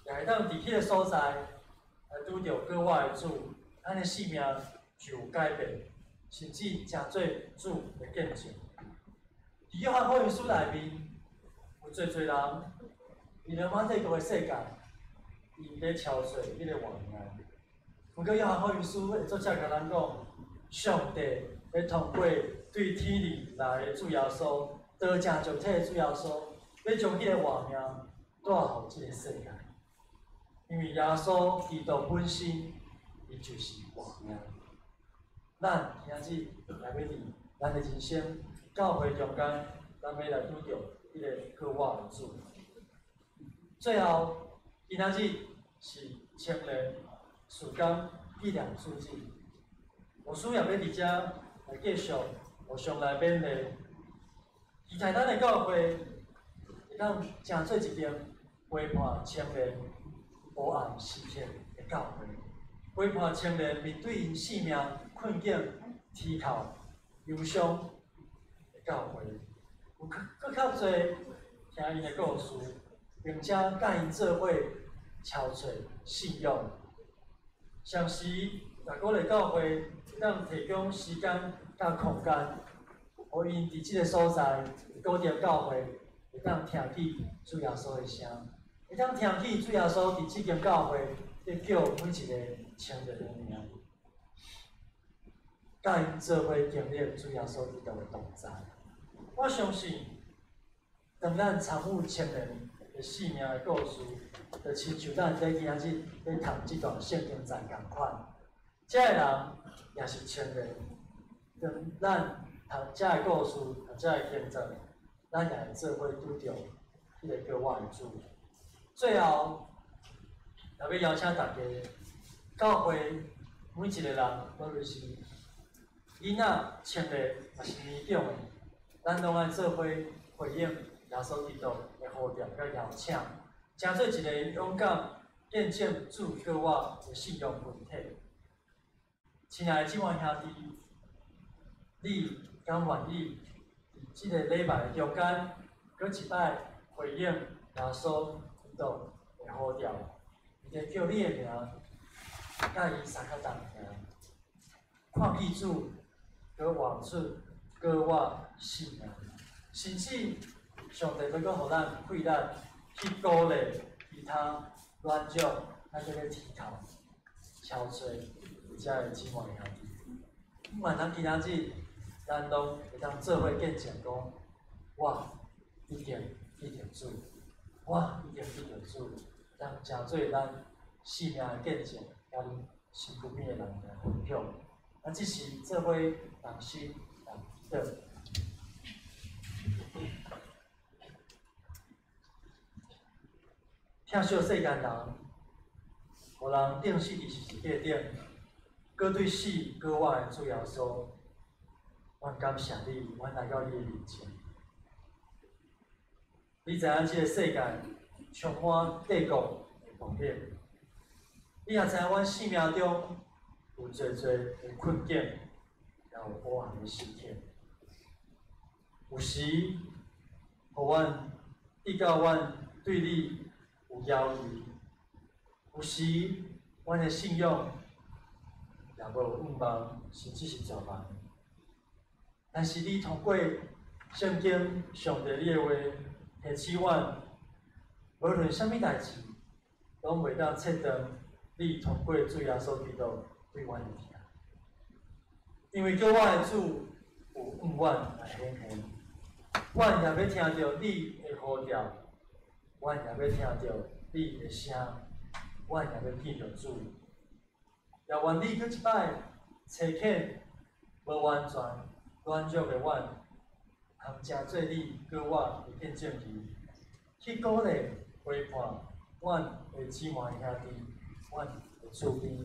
也會當佇彼個所在來拄著膏我的主，咱的性命就有改變，甚至成做主的見證。佇約翰福音書內面，有濟濟人佇羅馬帝國的世界，𪜶咧敲找彼個活命。毋過約翰福音書的作者共咱講，上帝欲通過對天裡來的主耶穌，道成肉體的主耶穌，欲將彼個活命帶予這個世界。因為耶穌基督本身，伊就是活命。咱今仔日來欲佇咱的人生教會中間，咱欲來拄著彼個膏我的主。最後，今仔日是青年事工紀念主日，牧師也欲佇遮來繼續互相來勉勵，期待咱的教會會當成做一間陪伴青年黑暗時刻的教會，陪伴青年面對𪜶性命困境、啼哭、憂傷的教會，有閣較濟聽𪜶的故事，並且佮𪜶做伙敲揣信仰。同時，也鼓勵教會會當提供時間佮空間，予𪜶佇這個所在，古店教會會當聽起主耶穌的聲，會當聽起主耶穌佇這間教會咧叫每一個青年的名，佮𪜶做伙經歷主耶穌基督的同在。我相信，當咱參與青年的性命的故事，就親像咱佇今仔日咧讀這段聖經節仝款，這个人也是青年。當咱讀這个故事，讀這个經節，咱也會做伙拄著彼个叫我的主。最后，也欲邀请大家，教会每一个人，无论是囡仔、青年，抑是年长的，咱攏爱做伙回应耶稣基督的呼召佮邀请，成做一个勇敢见证主佮我的信仰群体。亲爱的姊妹兄弟，你敢愿意伫这个礼拜的中间，阁一摆回应耶稣基督的呼召？伊伫叫你的名，佮伊相佮同行，看见主阁活出阁活生命，甚至上帝欲阁予咱气力去鼓励其他软弱、还阁咧低头憔悴遮的姊妹兄弟。愿咱今仔日，咱攏会当做伙见证讲，我一定得著主，我一定得著主，当成做咱生命的见证，佮恁身躯边的人来分享。咱这时做伙同心来祈祷。疼惜世间人，予人钉死伫十字架顶，阁对死阁活的主耶稣，阮感谢你，阮来到你的面前。你知影这个世界充满帝国的暴力，你也知影阮生命中有济济的困境，也有黑暗的时刻。有时，予阮得到阮对你有犹豫，有时阮的信仰也无盼望，甚至是绝望。但是你通过圣经上帝你的话提醒阮，无论啥物代志，拢袂当切断你通过主耶稣基督对阮的疼。因为叫我的主有永远来显现，阮也欲听著你的呼召，阮也欲听著你的声，阮也欲见著主。也愿你阁一摆差遣无完全软弱的阮，通成做你阁我的见证人，去鼓励陪伴阮的姊妹兄弟，阮的厝边，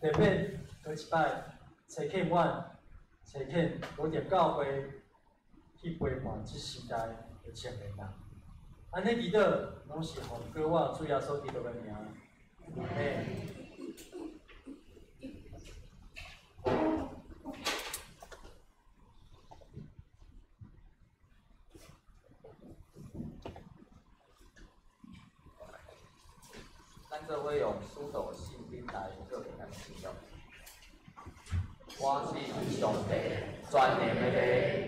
特别阁一摆差遣阮，差遣罗店教会去陪伴这时代的青年人。按呢祈祷，拢是奉阁我主耶稣基督的名，阿们。咱做伙用使徒信经来做咱的信仰。我信上帝，全能的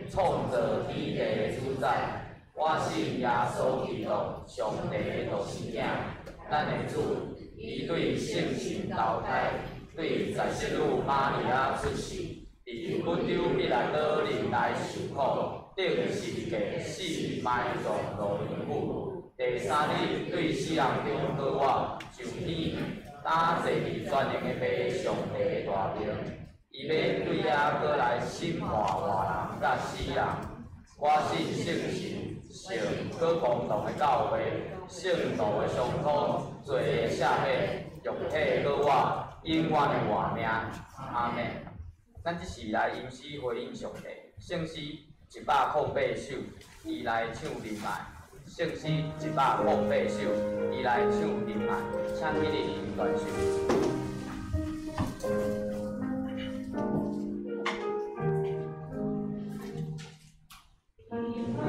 父，创造天地的主宰。我信耶稣基督，上帝的独生子，咱的主。伊对圣神投胎，对在圣女玛利亚出世，伫本丢彼拉多忍来受苦，钉十字架，死埋葬落阴府。第三日对死人中复活，上天，担坐伫全能的父上帝的大能。伊欲对遐阁来审判活人佮死人。我信圣神、圣阁公同的教会，圣徒的相通，罪的赦免，肉体的阁活，永远的活命。阿们。咱这时来吟诗回应上帝，圣诗108首，伊来唱仁爱。圣诗108首，伊来唱仁爱，请起立悬手。我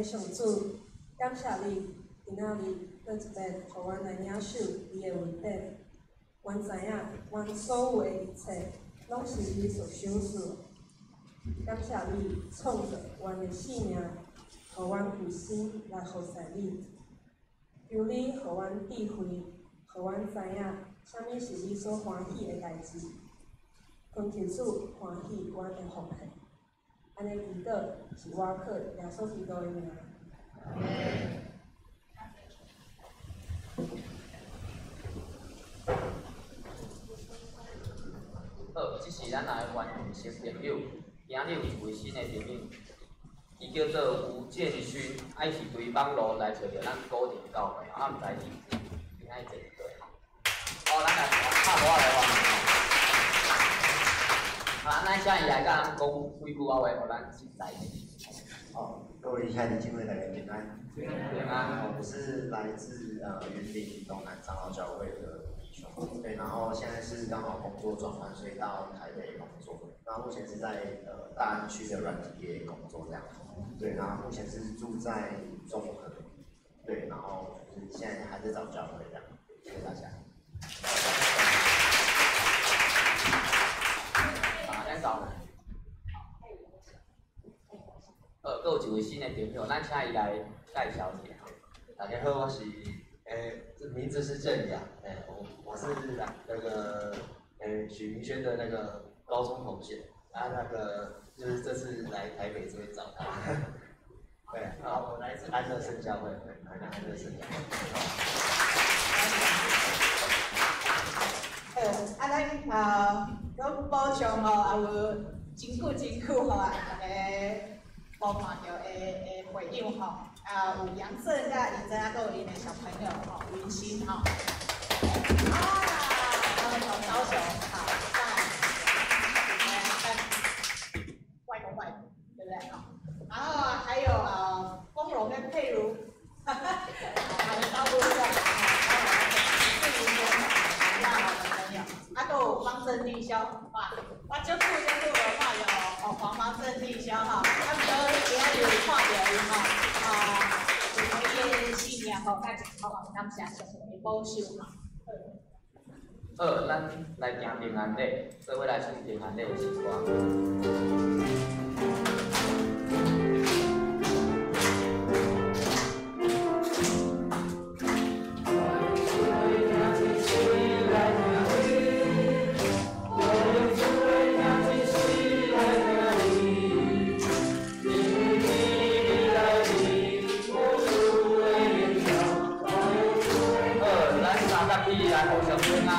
上主，感谢你今仔日阁一遍，予阮来领受你的恩典。阮知影，阮所有的一切，拢是你所赏赐。感谢你创造阮的生命，予阮有心来服侍你。求你予阮智慧，予阮知影啥物是你所欢喜的代志。恳求主欢喜阮的奉献。按呢祈祷是我靠耶稣基督的名。好，这是咱来欢迎新朋友。今日有一位新的朋友，伊叫做吴建勋，啊，伊是对网路来揣著咱古亭教会，啊，毋知伊今仔日坐伫佗吼。好，咱来拍鼓来欢迎。啊，咱请伊来佮咱讲几句仔话，予咱实在。好，各位亲爱的姊妹，大家平安。平安。我是来自云林东南长老教会的弟兄，对，然后现在是刚好工作转换，所以到台北工作。那目前是在大安区的软体业工作这样，对，然后目前是住在中和，对，然后就是现在还在找教会这样，谢谢大家。啊，咱找。阁有一位新的朋友，咱请伊来介绍一下。大家好，我是名字是郑雅，我是那个许明轩的那个高中同学，啊，那个就是这次来台北这边找他。对，然后我来自安乐圣教会，对，来自安乐圣教会。啊，咱阁补充吼，也有真久真久吼啊，大家无看著的会友吼，啊，有杨正佮尹正啊，阁有𪜶的小朋友吼，云心吼。啊，他们从高雄好，在外公外婆，对不对？好，然后还有丰荣跟佩如，哈哈，他们高中的，是云轩，比较好的朋友。啊，阁有方正弟兄，哇，我足久足久无看著哦，黄方正弟兄吼，啊，毋过今仔日有看著伊吼，啊，为伊的性命吼，甲健康，感谢上帝的保守吼。好，咱来行平安礼，做伙来唱平安礼的诗歌。好，咱三甲起来互相平安。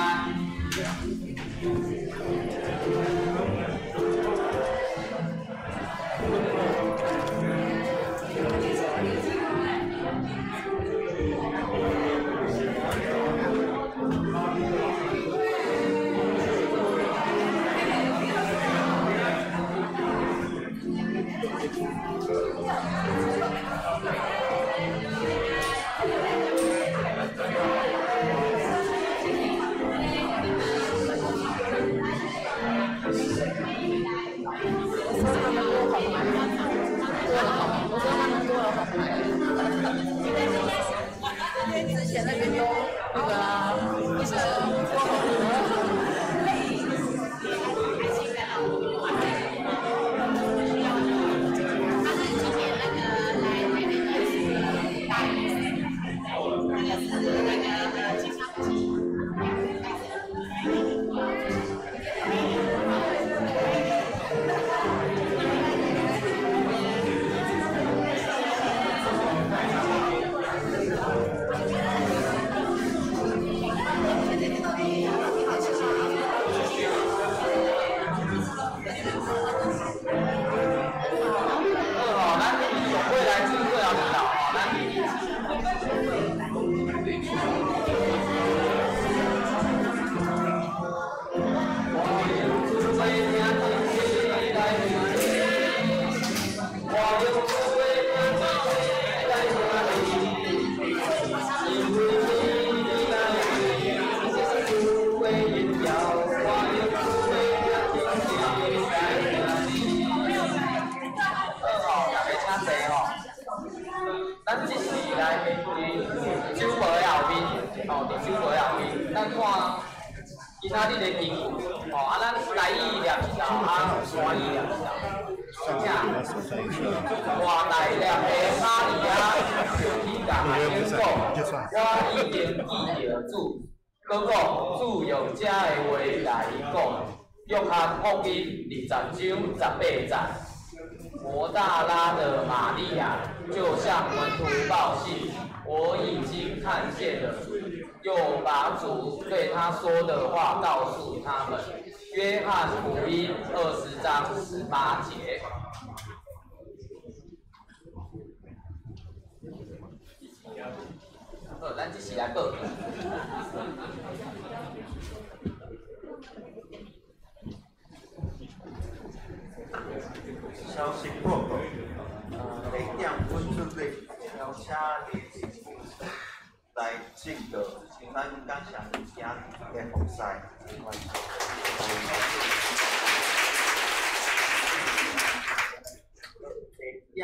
咱這是來伫酒筊的後面，吼，佇酒筊的後面，咱看今仔日的經文，吼，啊，咱台語念一道，啊，山語念一道，請抹大拉的瑪利亞就去共阿先講，我已經見著主，閣講主用這个話來講，約翰福音20章18節。抹大拉的瑪利亞就向門徒報信，我已經看見了主，又把主對他說的話告訴他們。約翰福音20章18節。好，咱這是來報。消息報告，第一點，本主日邀請林牧師來證道，咱感謝伊今日的服侍。第二點，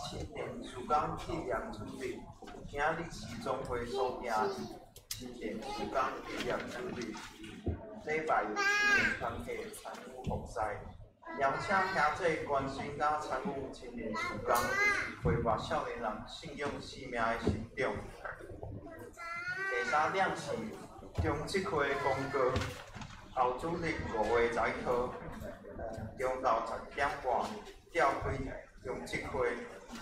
青年事工纪念主日，今日是总会所定青年事工纪念主日，礼拜有青年团体参与服侍。邀请兄弟关心佮参与青年事工，陪伴少年人信仰生命的成长。第三点是中职会的公告，后主日5月11号，中昼10点半召开中职会，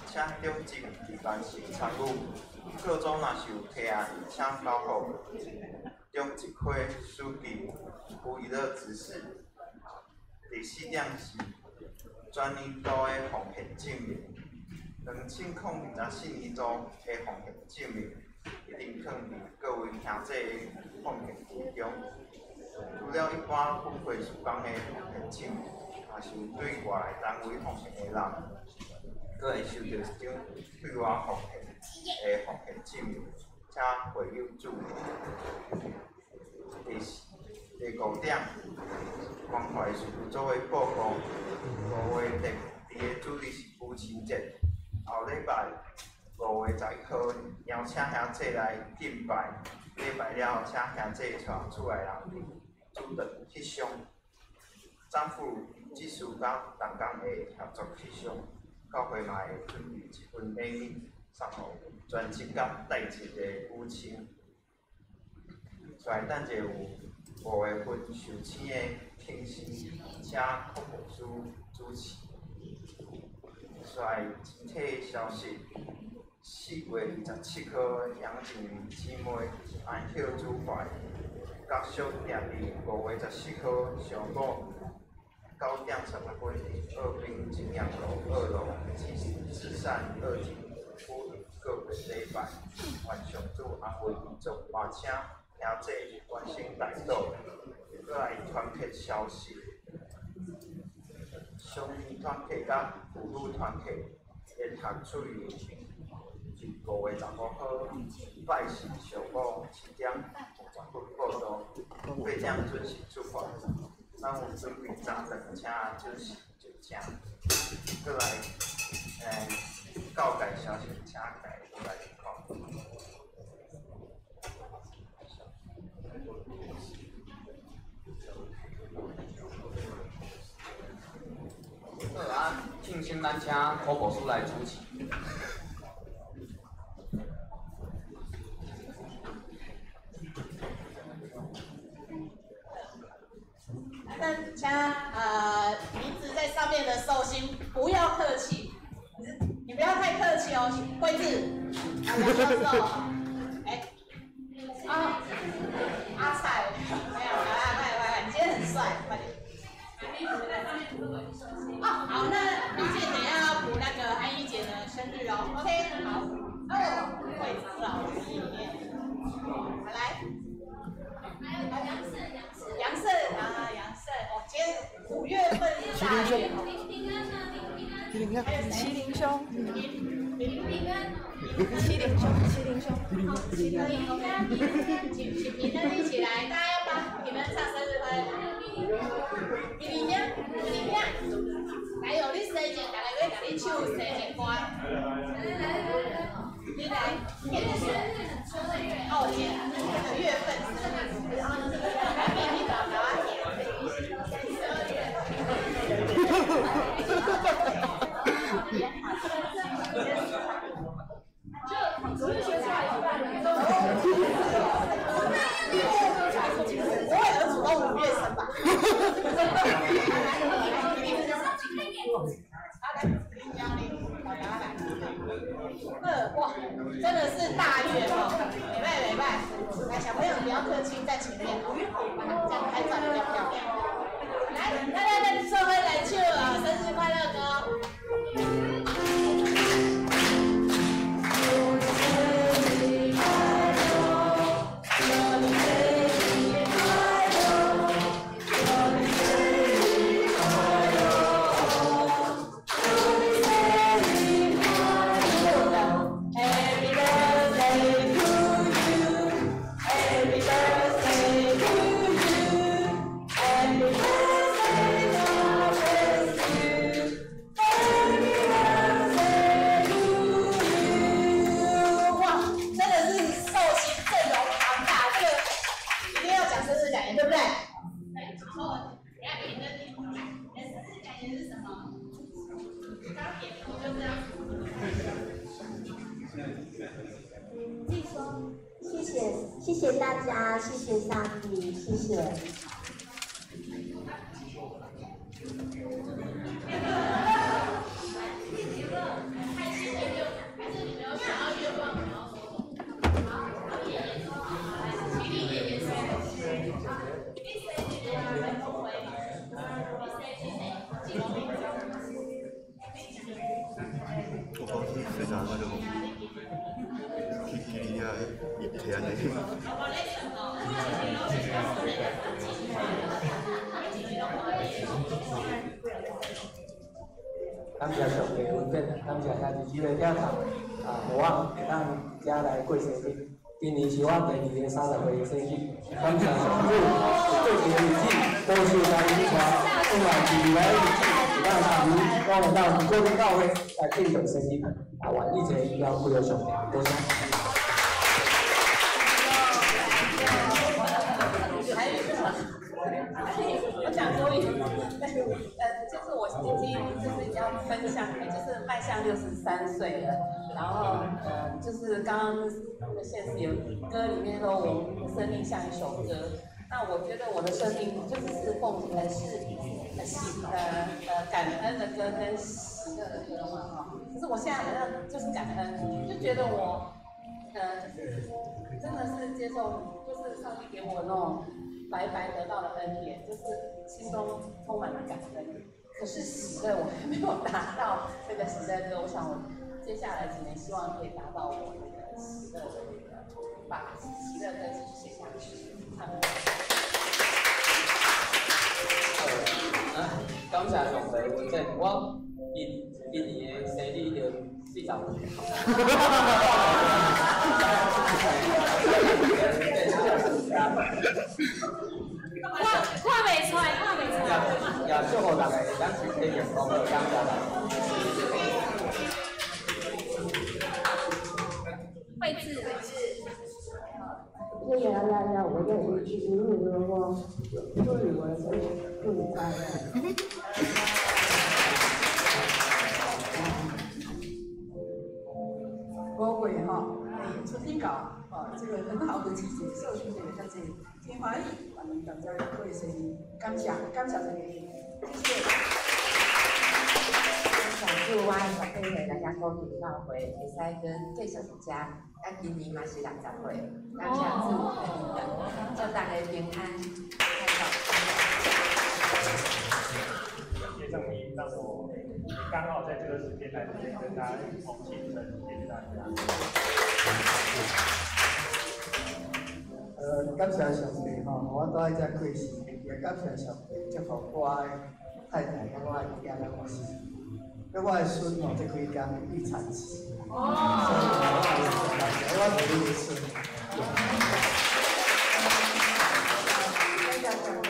请中职值班生参与。各组若是有提案，请交予中职会书记吴以乐执事。第四点是全年度的奉献证明，2024年度的奉献证明一定放伫各位兄弟的奉献之中。除了一般分会事工的奉献证明，也是有对外来单位奉献的人，阁会收到一张对外奉献的奉献证明，请会友注意。第五点，关怀事务组的报告，5月第二个主日是母亲节，后礼拜5月11号邀请兄弟来敬拜，礼拜了后请兄弟带厝内人主顿翕相。政府执事佮同工会协作翕相，教会嘛会准备一份礼物送予全职佮代职的母亲。出来等者有5月份受请的庆生，请柯牧师主持。出来整体消息，4月27号，杨静姊妹安息主怀，结束定伫5月14号上午9点30分，伫澳滨经验路2楼至善二级府个别礼拜，愿上主安慰遗族，嘛请兄弟关心代祷。阁来团体消息，少年团体佮妇女团体的读出游，伫5月15号拜四上午7点50分报到，8点准时出发。咱有准备早顿，请准时就食。阁来，教界消息，请大家来看。好啊，庆生咱请柯牧师来主持。那请名字在上面的寿星不要客气，你不要太客气哦，慧智，啊杨教授，哎，啊阿菜，没有，来来来来，你今天很帅，快点。哦，好，那李健等一下要补那个安一姐的生日哦，OK，好，哦，慧智老师里面，好来。杨胜啊，杨胜，哦，今天5月份是大月哦。麒麟兄，麒麟兄，麒麟兄，平安，请平安一起来，大家要帮平安唱生日快乐。平安，平安，来哦，你生日，大家要共你唱生日歌。你来，今天是哦，今这个月份是，然后来给你找找啊，12月。就主日学出来一半，不会儿子都5月生吧？哇，真的是大月哦，美拜美拜，来小朋友不要客气，在前面哦，这样拍照比较漂亮。来来来来，做伙来唱啊，生日快乐歌。谢谢大家，谢谢上帝，谢谢。我讲谁拿麦克风？去去遐，提安尼。感谢上帝恩典，感谢兄弟姊妹疼痛，啊，予我会当遮来过生日。今年是我第2个30岁的生日，感谢上主，过去的日子保守家己带，向望未来的日子会当参与，我会当过教会来庆祝生日，啊，愿一切荣耀归予上帝，多谢。我讲国语，就是我已经就是要分享，就是迈向63岁了，然后就是刚刚那个现实有歌里面说我们的生命像一首歌，那我觉得我的生命就是奉是喜感恩的歌跟喜乐的歌嘛哈，可是我现在好像就是感恩，就觉得我就是真的是接受，就是上帝给我那种白白得到的恩典，就是心中充满了感恩。可是喜乐我还没有达到这个喜乐歌，我想我接下来几年希望可以达到我那个喜乐的那个，把喜乐歌继续写下去。唱歌。感谢上帝恩典，我今年的生日已经45岁。看袂出来，看袂出来。也祝福大家，咱身体健康，感谢大家。慧智，呀呀呀！我在一路我祝你们生日快乐。五月吼，春天到，哦，这个很好的季节，寿星这个较济，真欢喜。伊同遮过生日，感谢感谢这个，谢谢。感谢主，我18岁来遮古晋教会，会使阁继续伫遮，啊，今年嘛是60岁，感谢主，祝大家平安。感谢上帝让我刚好在这个时间来这边跟大家一同庆生，谢谢大家。感谢上帝吼，予我倒来遮过生日，也感谢上帝祝福我的太太佮我的囝仔我是，佮我的孙吼，这几工预产期，所以我也感谢我第一个孙。感谢上帝，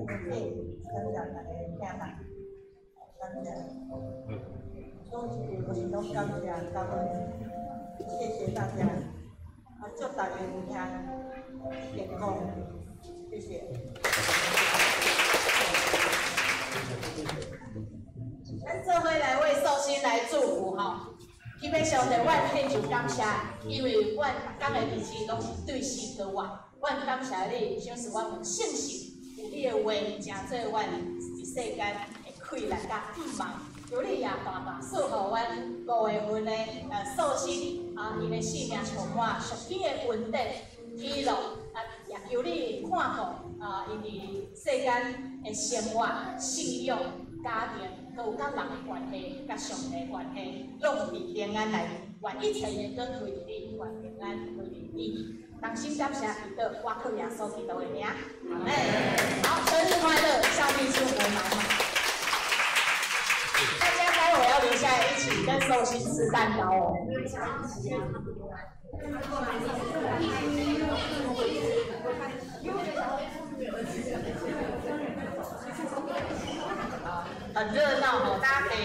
感谢大家听啦，感谢，总是我是拢感谢感恩，谢谢大家，啊，祝大家平安健康，谢谢。咱做伙来为寿星来祝福吼，基本上帝，阮献上感谢，因为阮逐工的日子拢是对死到活。阮感谢你，赏赐阮有信心，有你的话，成做阮伫世间的气力佮盼望。求你也大大赐予阮5月份的寿星啊，𪜶的生命充满属天的恩典、喜乐啊，也求你看顾啊，𪜶伫世间的生活、信仰、家庭，阁有佮人的关系、佮上帝的关系，拢伫平安内面。愿一切的光归伫你，愿平安归伫你。同心感谢祈祷，我靠耶稣基督的名，阿们。好，生日快乐，上帝祝福满满。大家待会要留下来一起跟寿星吃蛋糕哦。很热闹哦，大家可以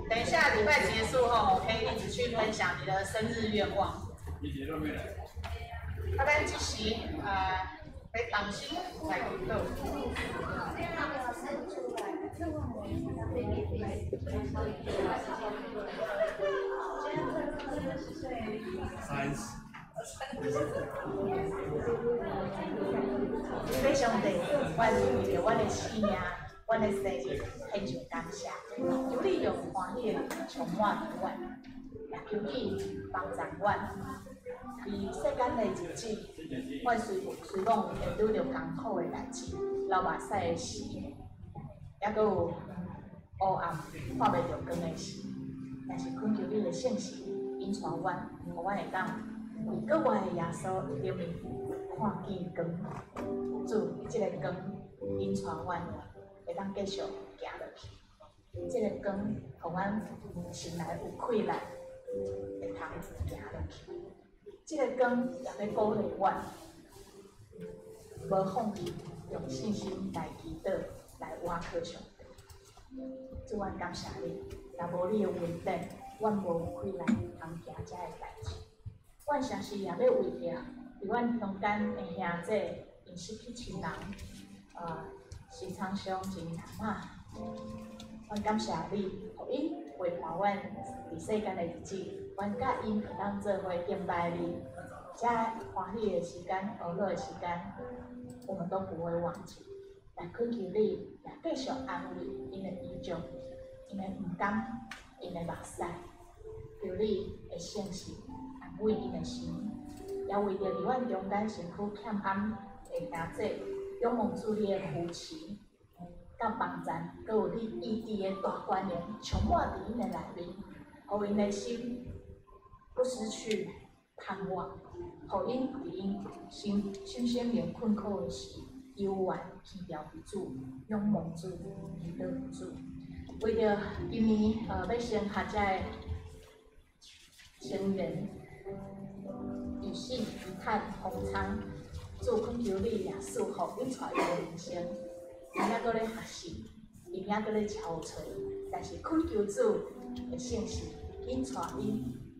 等一下礼拜结束后，可以一起去分享你的生日愿望。啊，咱这时要同心来祈祷。30。父上帝，阮为著阮的生命，阮的生日献上感谢。求你用欢喜的灵充满阮，也求你帮助阮。伫世间的日子，阮虽虽讲会拄著艰苦的代志，流目屎的时，犹阁有乌暗看袂著光的时，但是恳求你的圣神引带阮，予阮会当伫国外的耶稣里面看见光。主，这个光引带阮会当继续行落去。这个光，予阮心内有气力，会通行落去。这个光也欲鼓励阮，无放弃，用信心来祈祷，来倚靠上帝。主，阮感谢你，若无你的恩典，阮无气力通行这个代志。阮诚实也欲为著伫阮中间的兄弟，𪜶失去亲人，时常伤真阿嬷。阮感谢你，予𪜶陪伴阮伫世间的日子，阮佮𪜶会当做伙敬拜你。这欢喜的时间、娱乐的时间，我们都不会忘记。来恳求你，也继续安慰𪜶的遗族、𪜶的毋甘、𪜶的目屎。求你的圣神安慰𪜶的心，也为著伫阮中间身躯欠安的兄弟，仰望主你的扶持、佮帮助，阁有你医治的大权能充满伫𪜶的内面，予𪜶的心不失去盼望，予𪜶伫𪜶心心生命困苦的时，犹原凭牢伫主，仰望主，祈祷主。为著今年欲升学遮的成员，与信、坦、宏昌，主恳求你也赐福𪜶带𪜶的人生，𪜶犹阁咧学习，𪜶犹阁咧憔悴，但是恳求主的圣神引带𪜶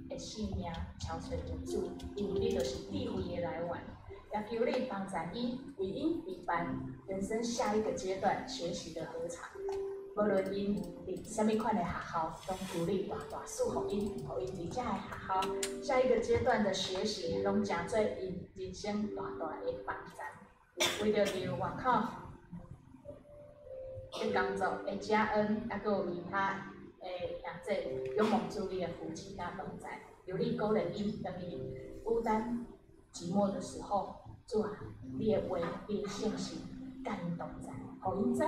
的生命憔悴著主，因为你就是智慧的来源。也求你帮助𪜶，为𪜶预办人生下一个阶段学习的禾场。无论𪜶伫啥物款的学校，拢求你大大赐福𪜶，予𪜶伫遮的学校下一个阶段的学习，拢成做𪜶人生大大的帮助。为著伫外口伫工作的嘉恩，抑阁有其他的兄弟，仰望主你的扶持佮同在，求你鼓励𪜶，当伊孤单寂寞的时候，主啊，你的话，你的信息，佮𪜶同在，予𪜶知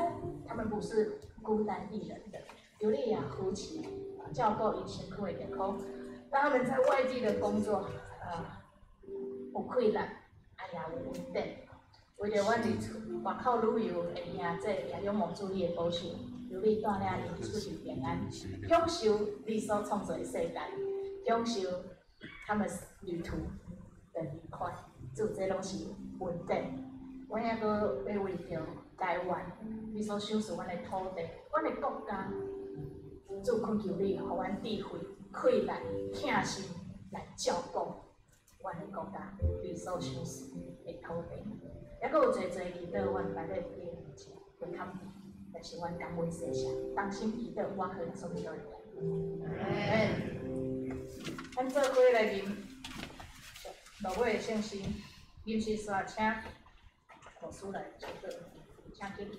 他们不是孤单一人的，求你也扶持，照顾𪜶身躯的健康。当他们在外地的工作，有气力，也有稳定。为著阮伫出外口旅游的兄弟，也仰望主你的保守，求你带领𪜶出入平安，享受你所创造的世界，享受他们旅途的愉快。主，这拢是恩典。阮抑阁欲为著台湾，你所赏赐阮的土地，阮的国家，主恳求你，予阮智慧、气力、疼心来照顾阮的国家，你所赏赐的土地。抑阁有济济祈祷，阮毋捌咧伫你面前会堪提，但是阮感恩谢谢，同心祈祷，我和耶稣基督的名。咱做伙来吟落尾的圣诗，吟诗煞请牧师来祝祷，请起立。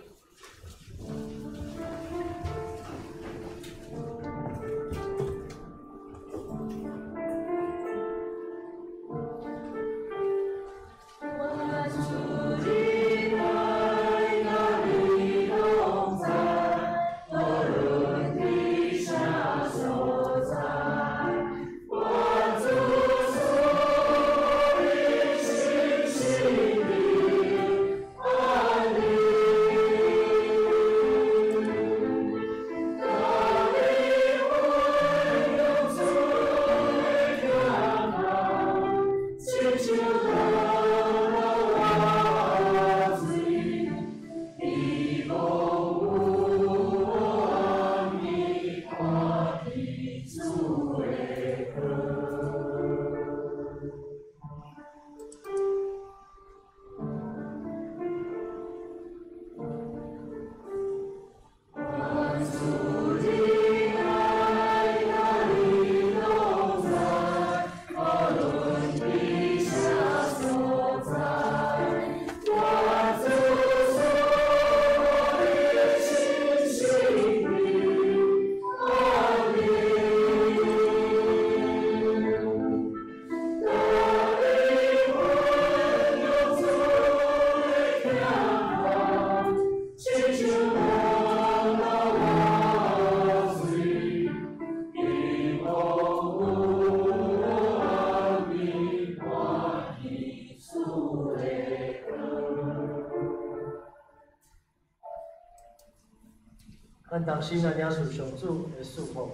咱同心来领受上主的祝福，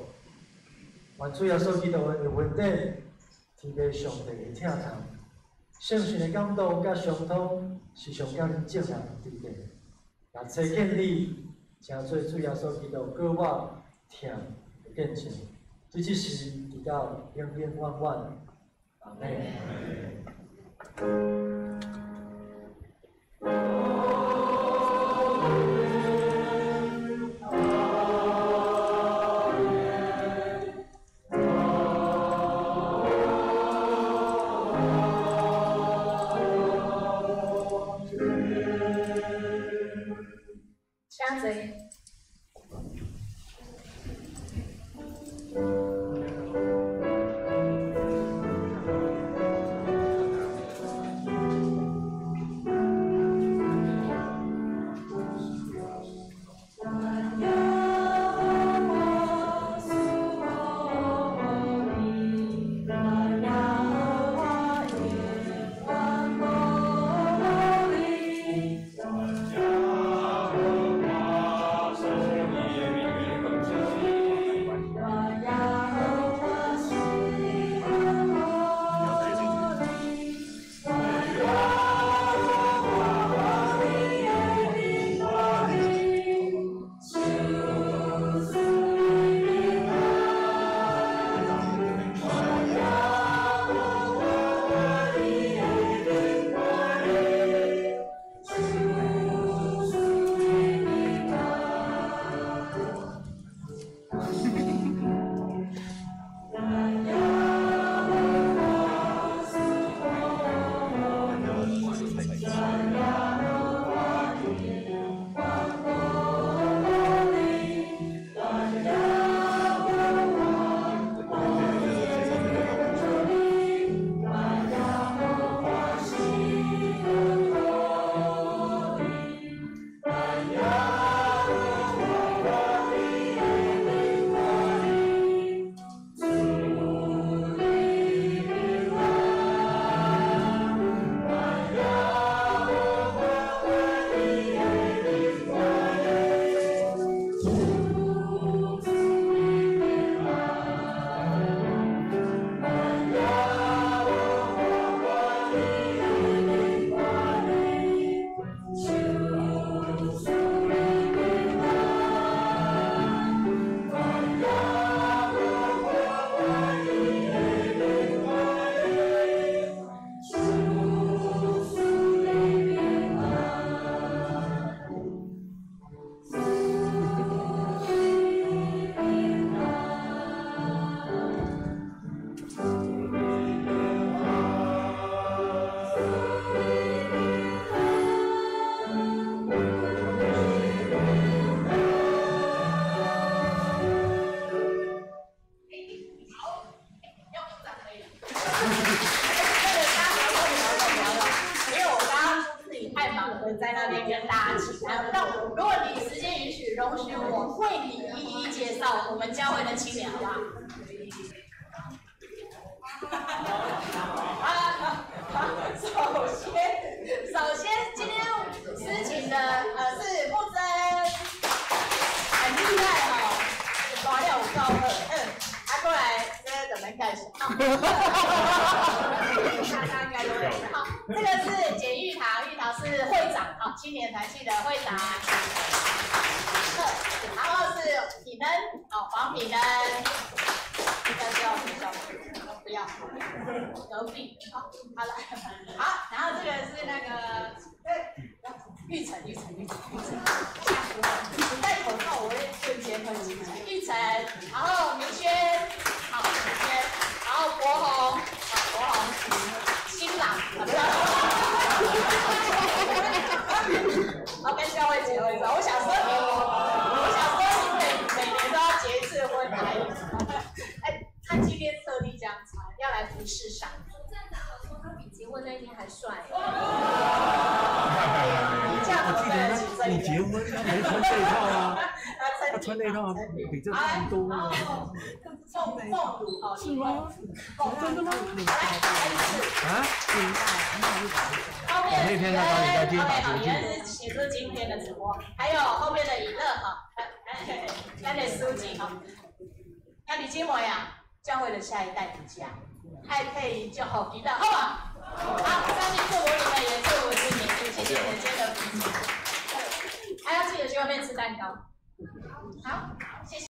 愿主耶稣基督的恩典，天父上帝的疼痛，圣神的感动佮相通，时常佮恁众人伫咧。也差遣你，成做主耶稣基督阁我疼的见证，对这时直到永永远远。阿们。请坐。愿容许我为你一一介绍我们教会的青年，好不好？好，首先今天司琴的是木真，很厉害哦，大了有够好，啊过来，这个怎么介绍？大家应该都认识。好，这个是简玉堂，玉堂是会长，好，青年团契的会长。然后是品恩，哦，黄品恩，应该叫不要，隔壁，好，好了，好，然后这个是那个，玉成，玉成，玉成，玉成，吓死我！你戴口罩，我会瞬间会记起来。玉成，然后明轩，好，明轩，然后博宏，好，博宏，新郎，好，跟下位结婚，我想说你，我想说你每年都要结一次婚，哪有？哎，他今天特地这样穿，要来服侍上帝。站长说他比结婚那一天还帅。你这样我记得他你结婚他没穿这一套啊，他穿那套比这穿多啊。凤凤乳哦，是吗？真的吗？来，啊？后面那天他找你在街打球李恩是协助今天的直播，还有后面的以乐哈，咱的书记哈，那李金伟啊，教会的下一代的家，爱配音就好，祈祷好不好？好，上帝祝福你们，也祝福自己，谢谢你们今天的分享。还要记得去外面吃蛋糕。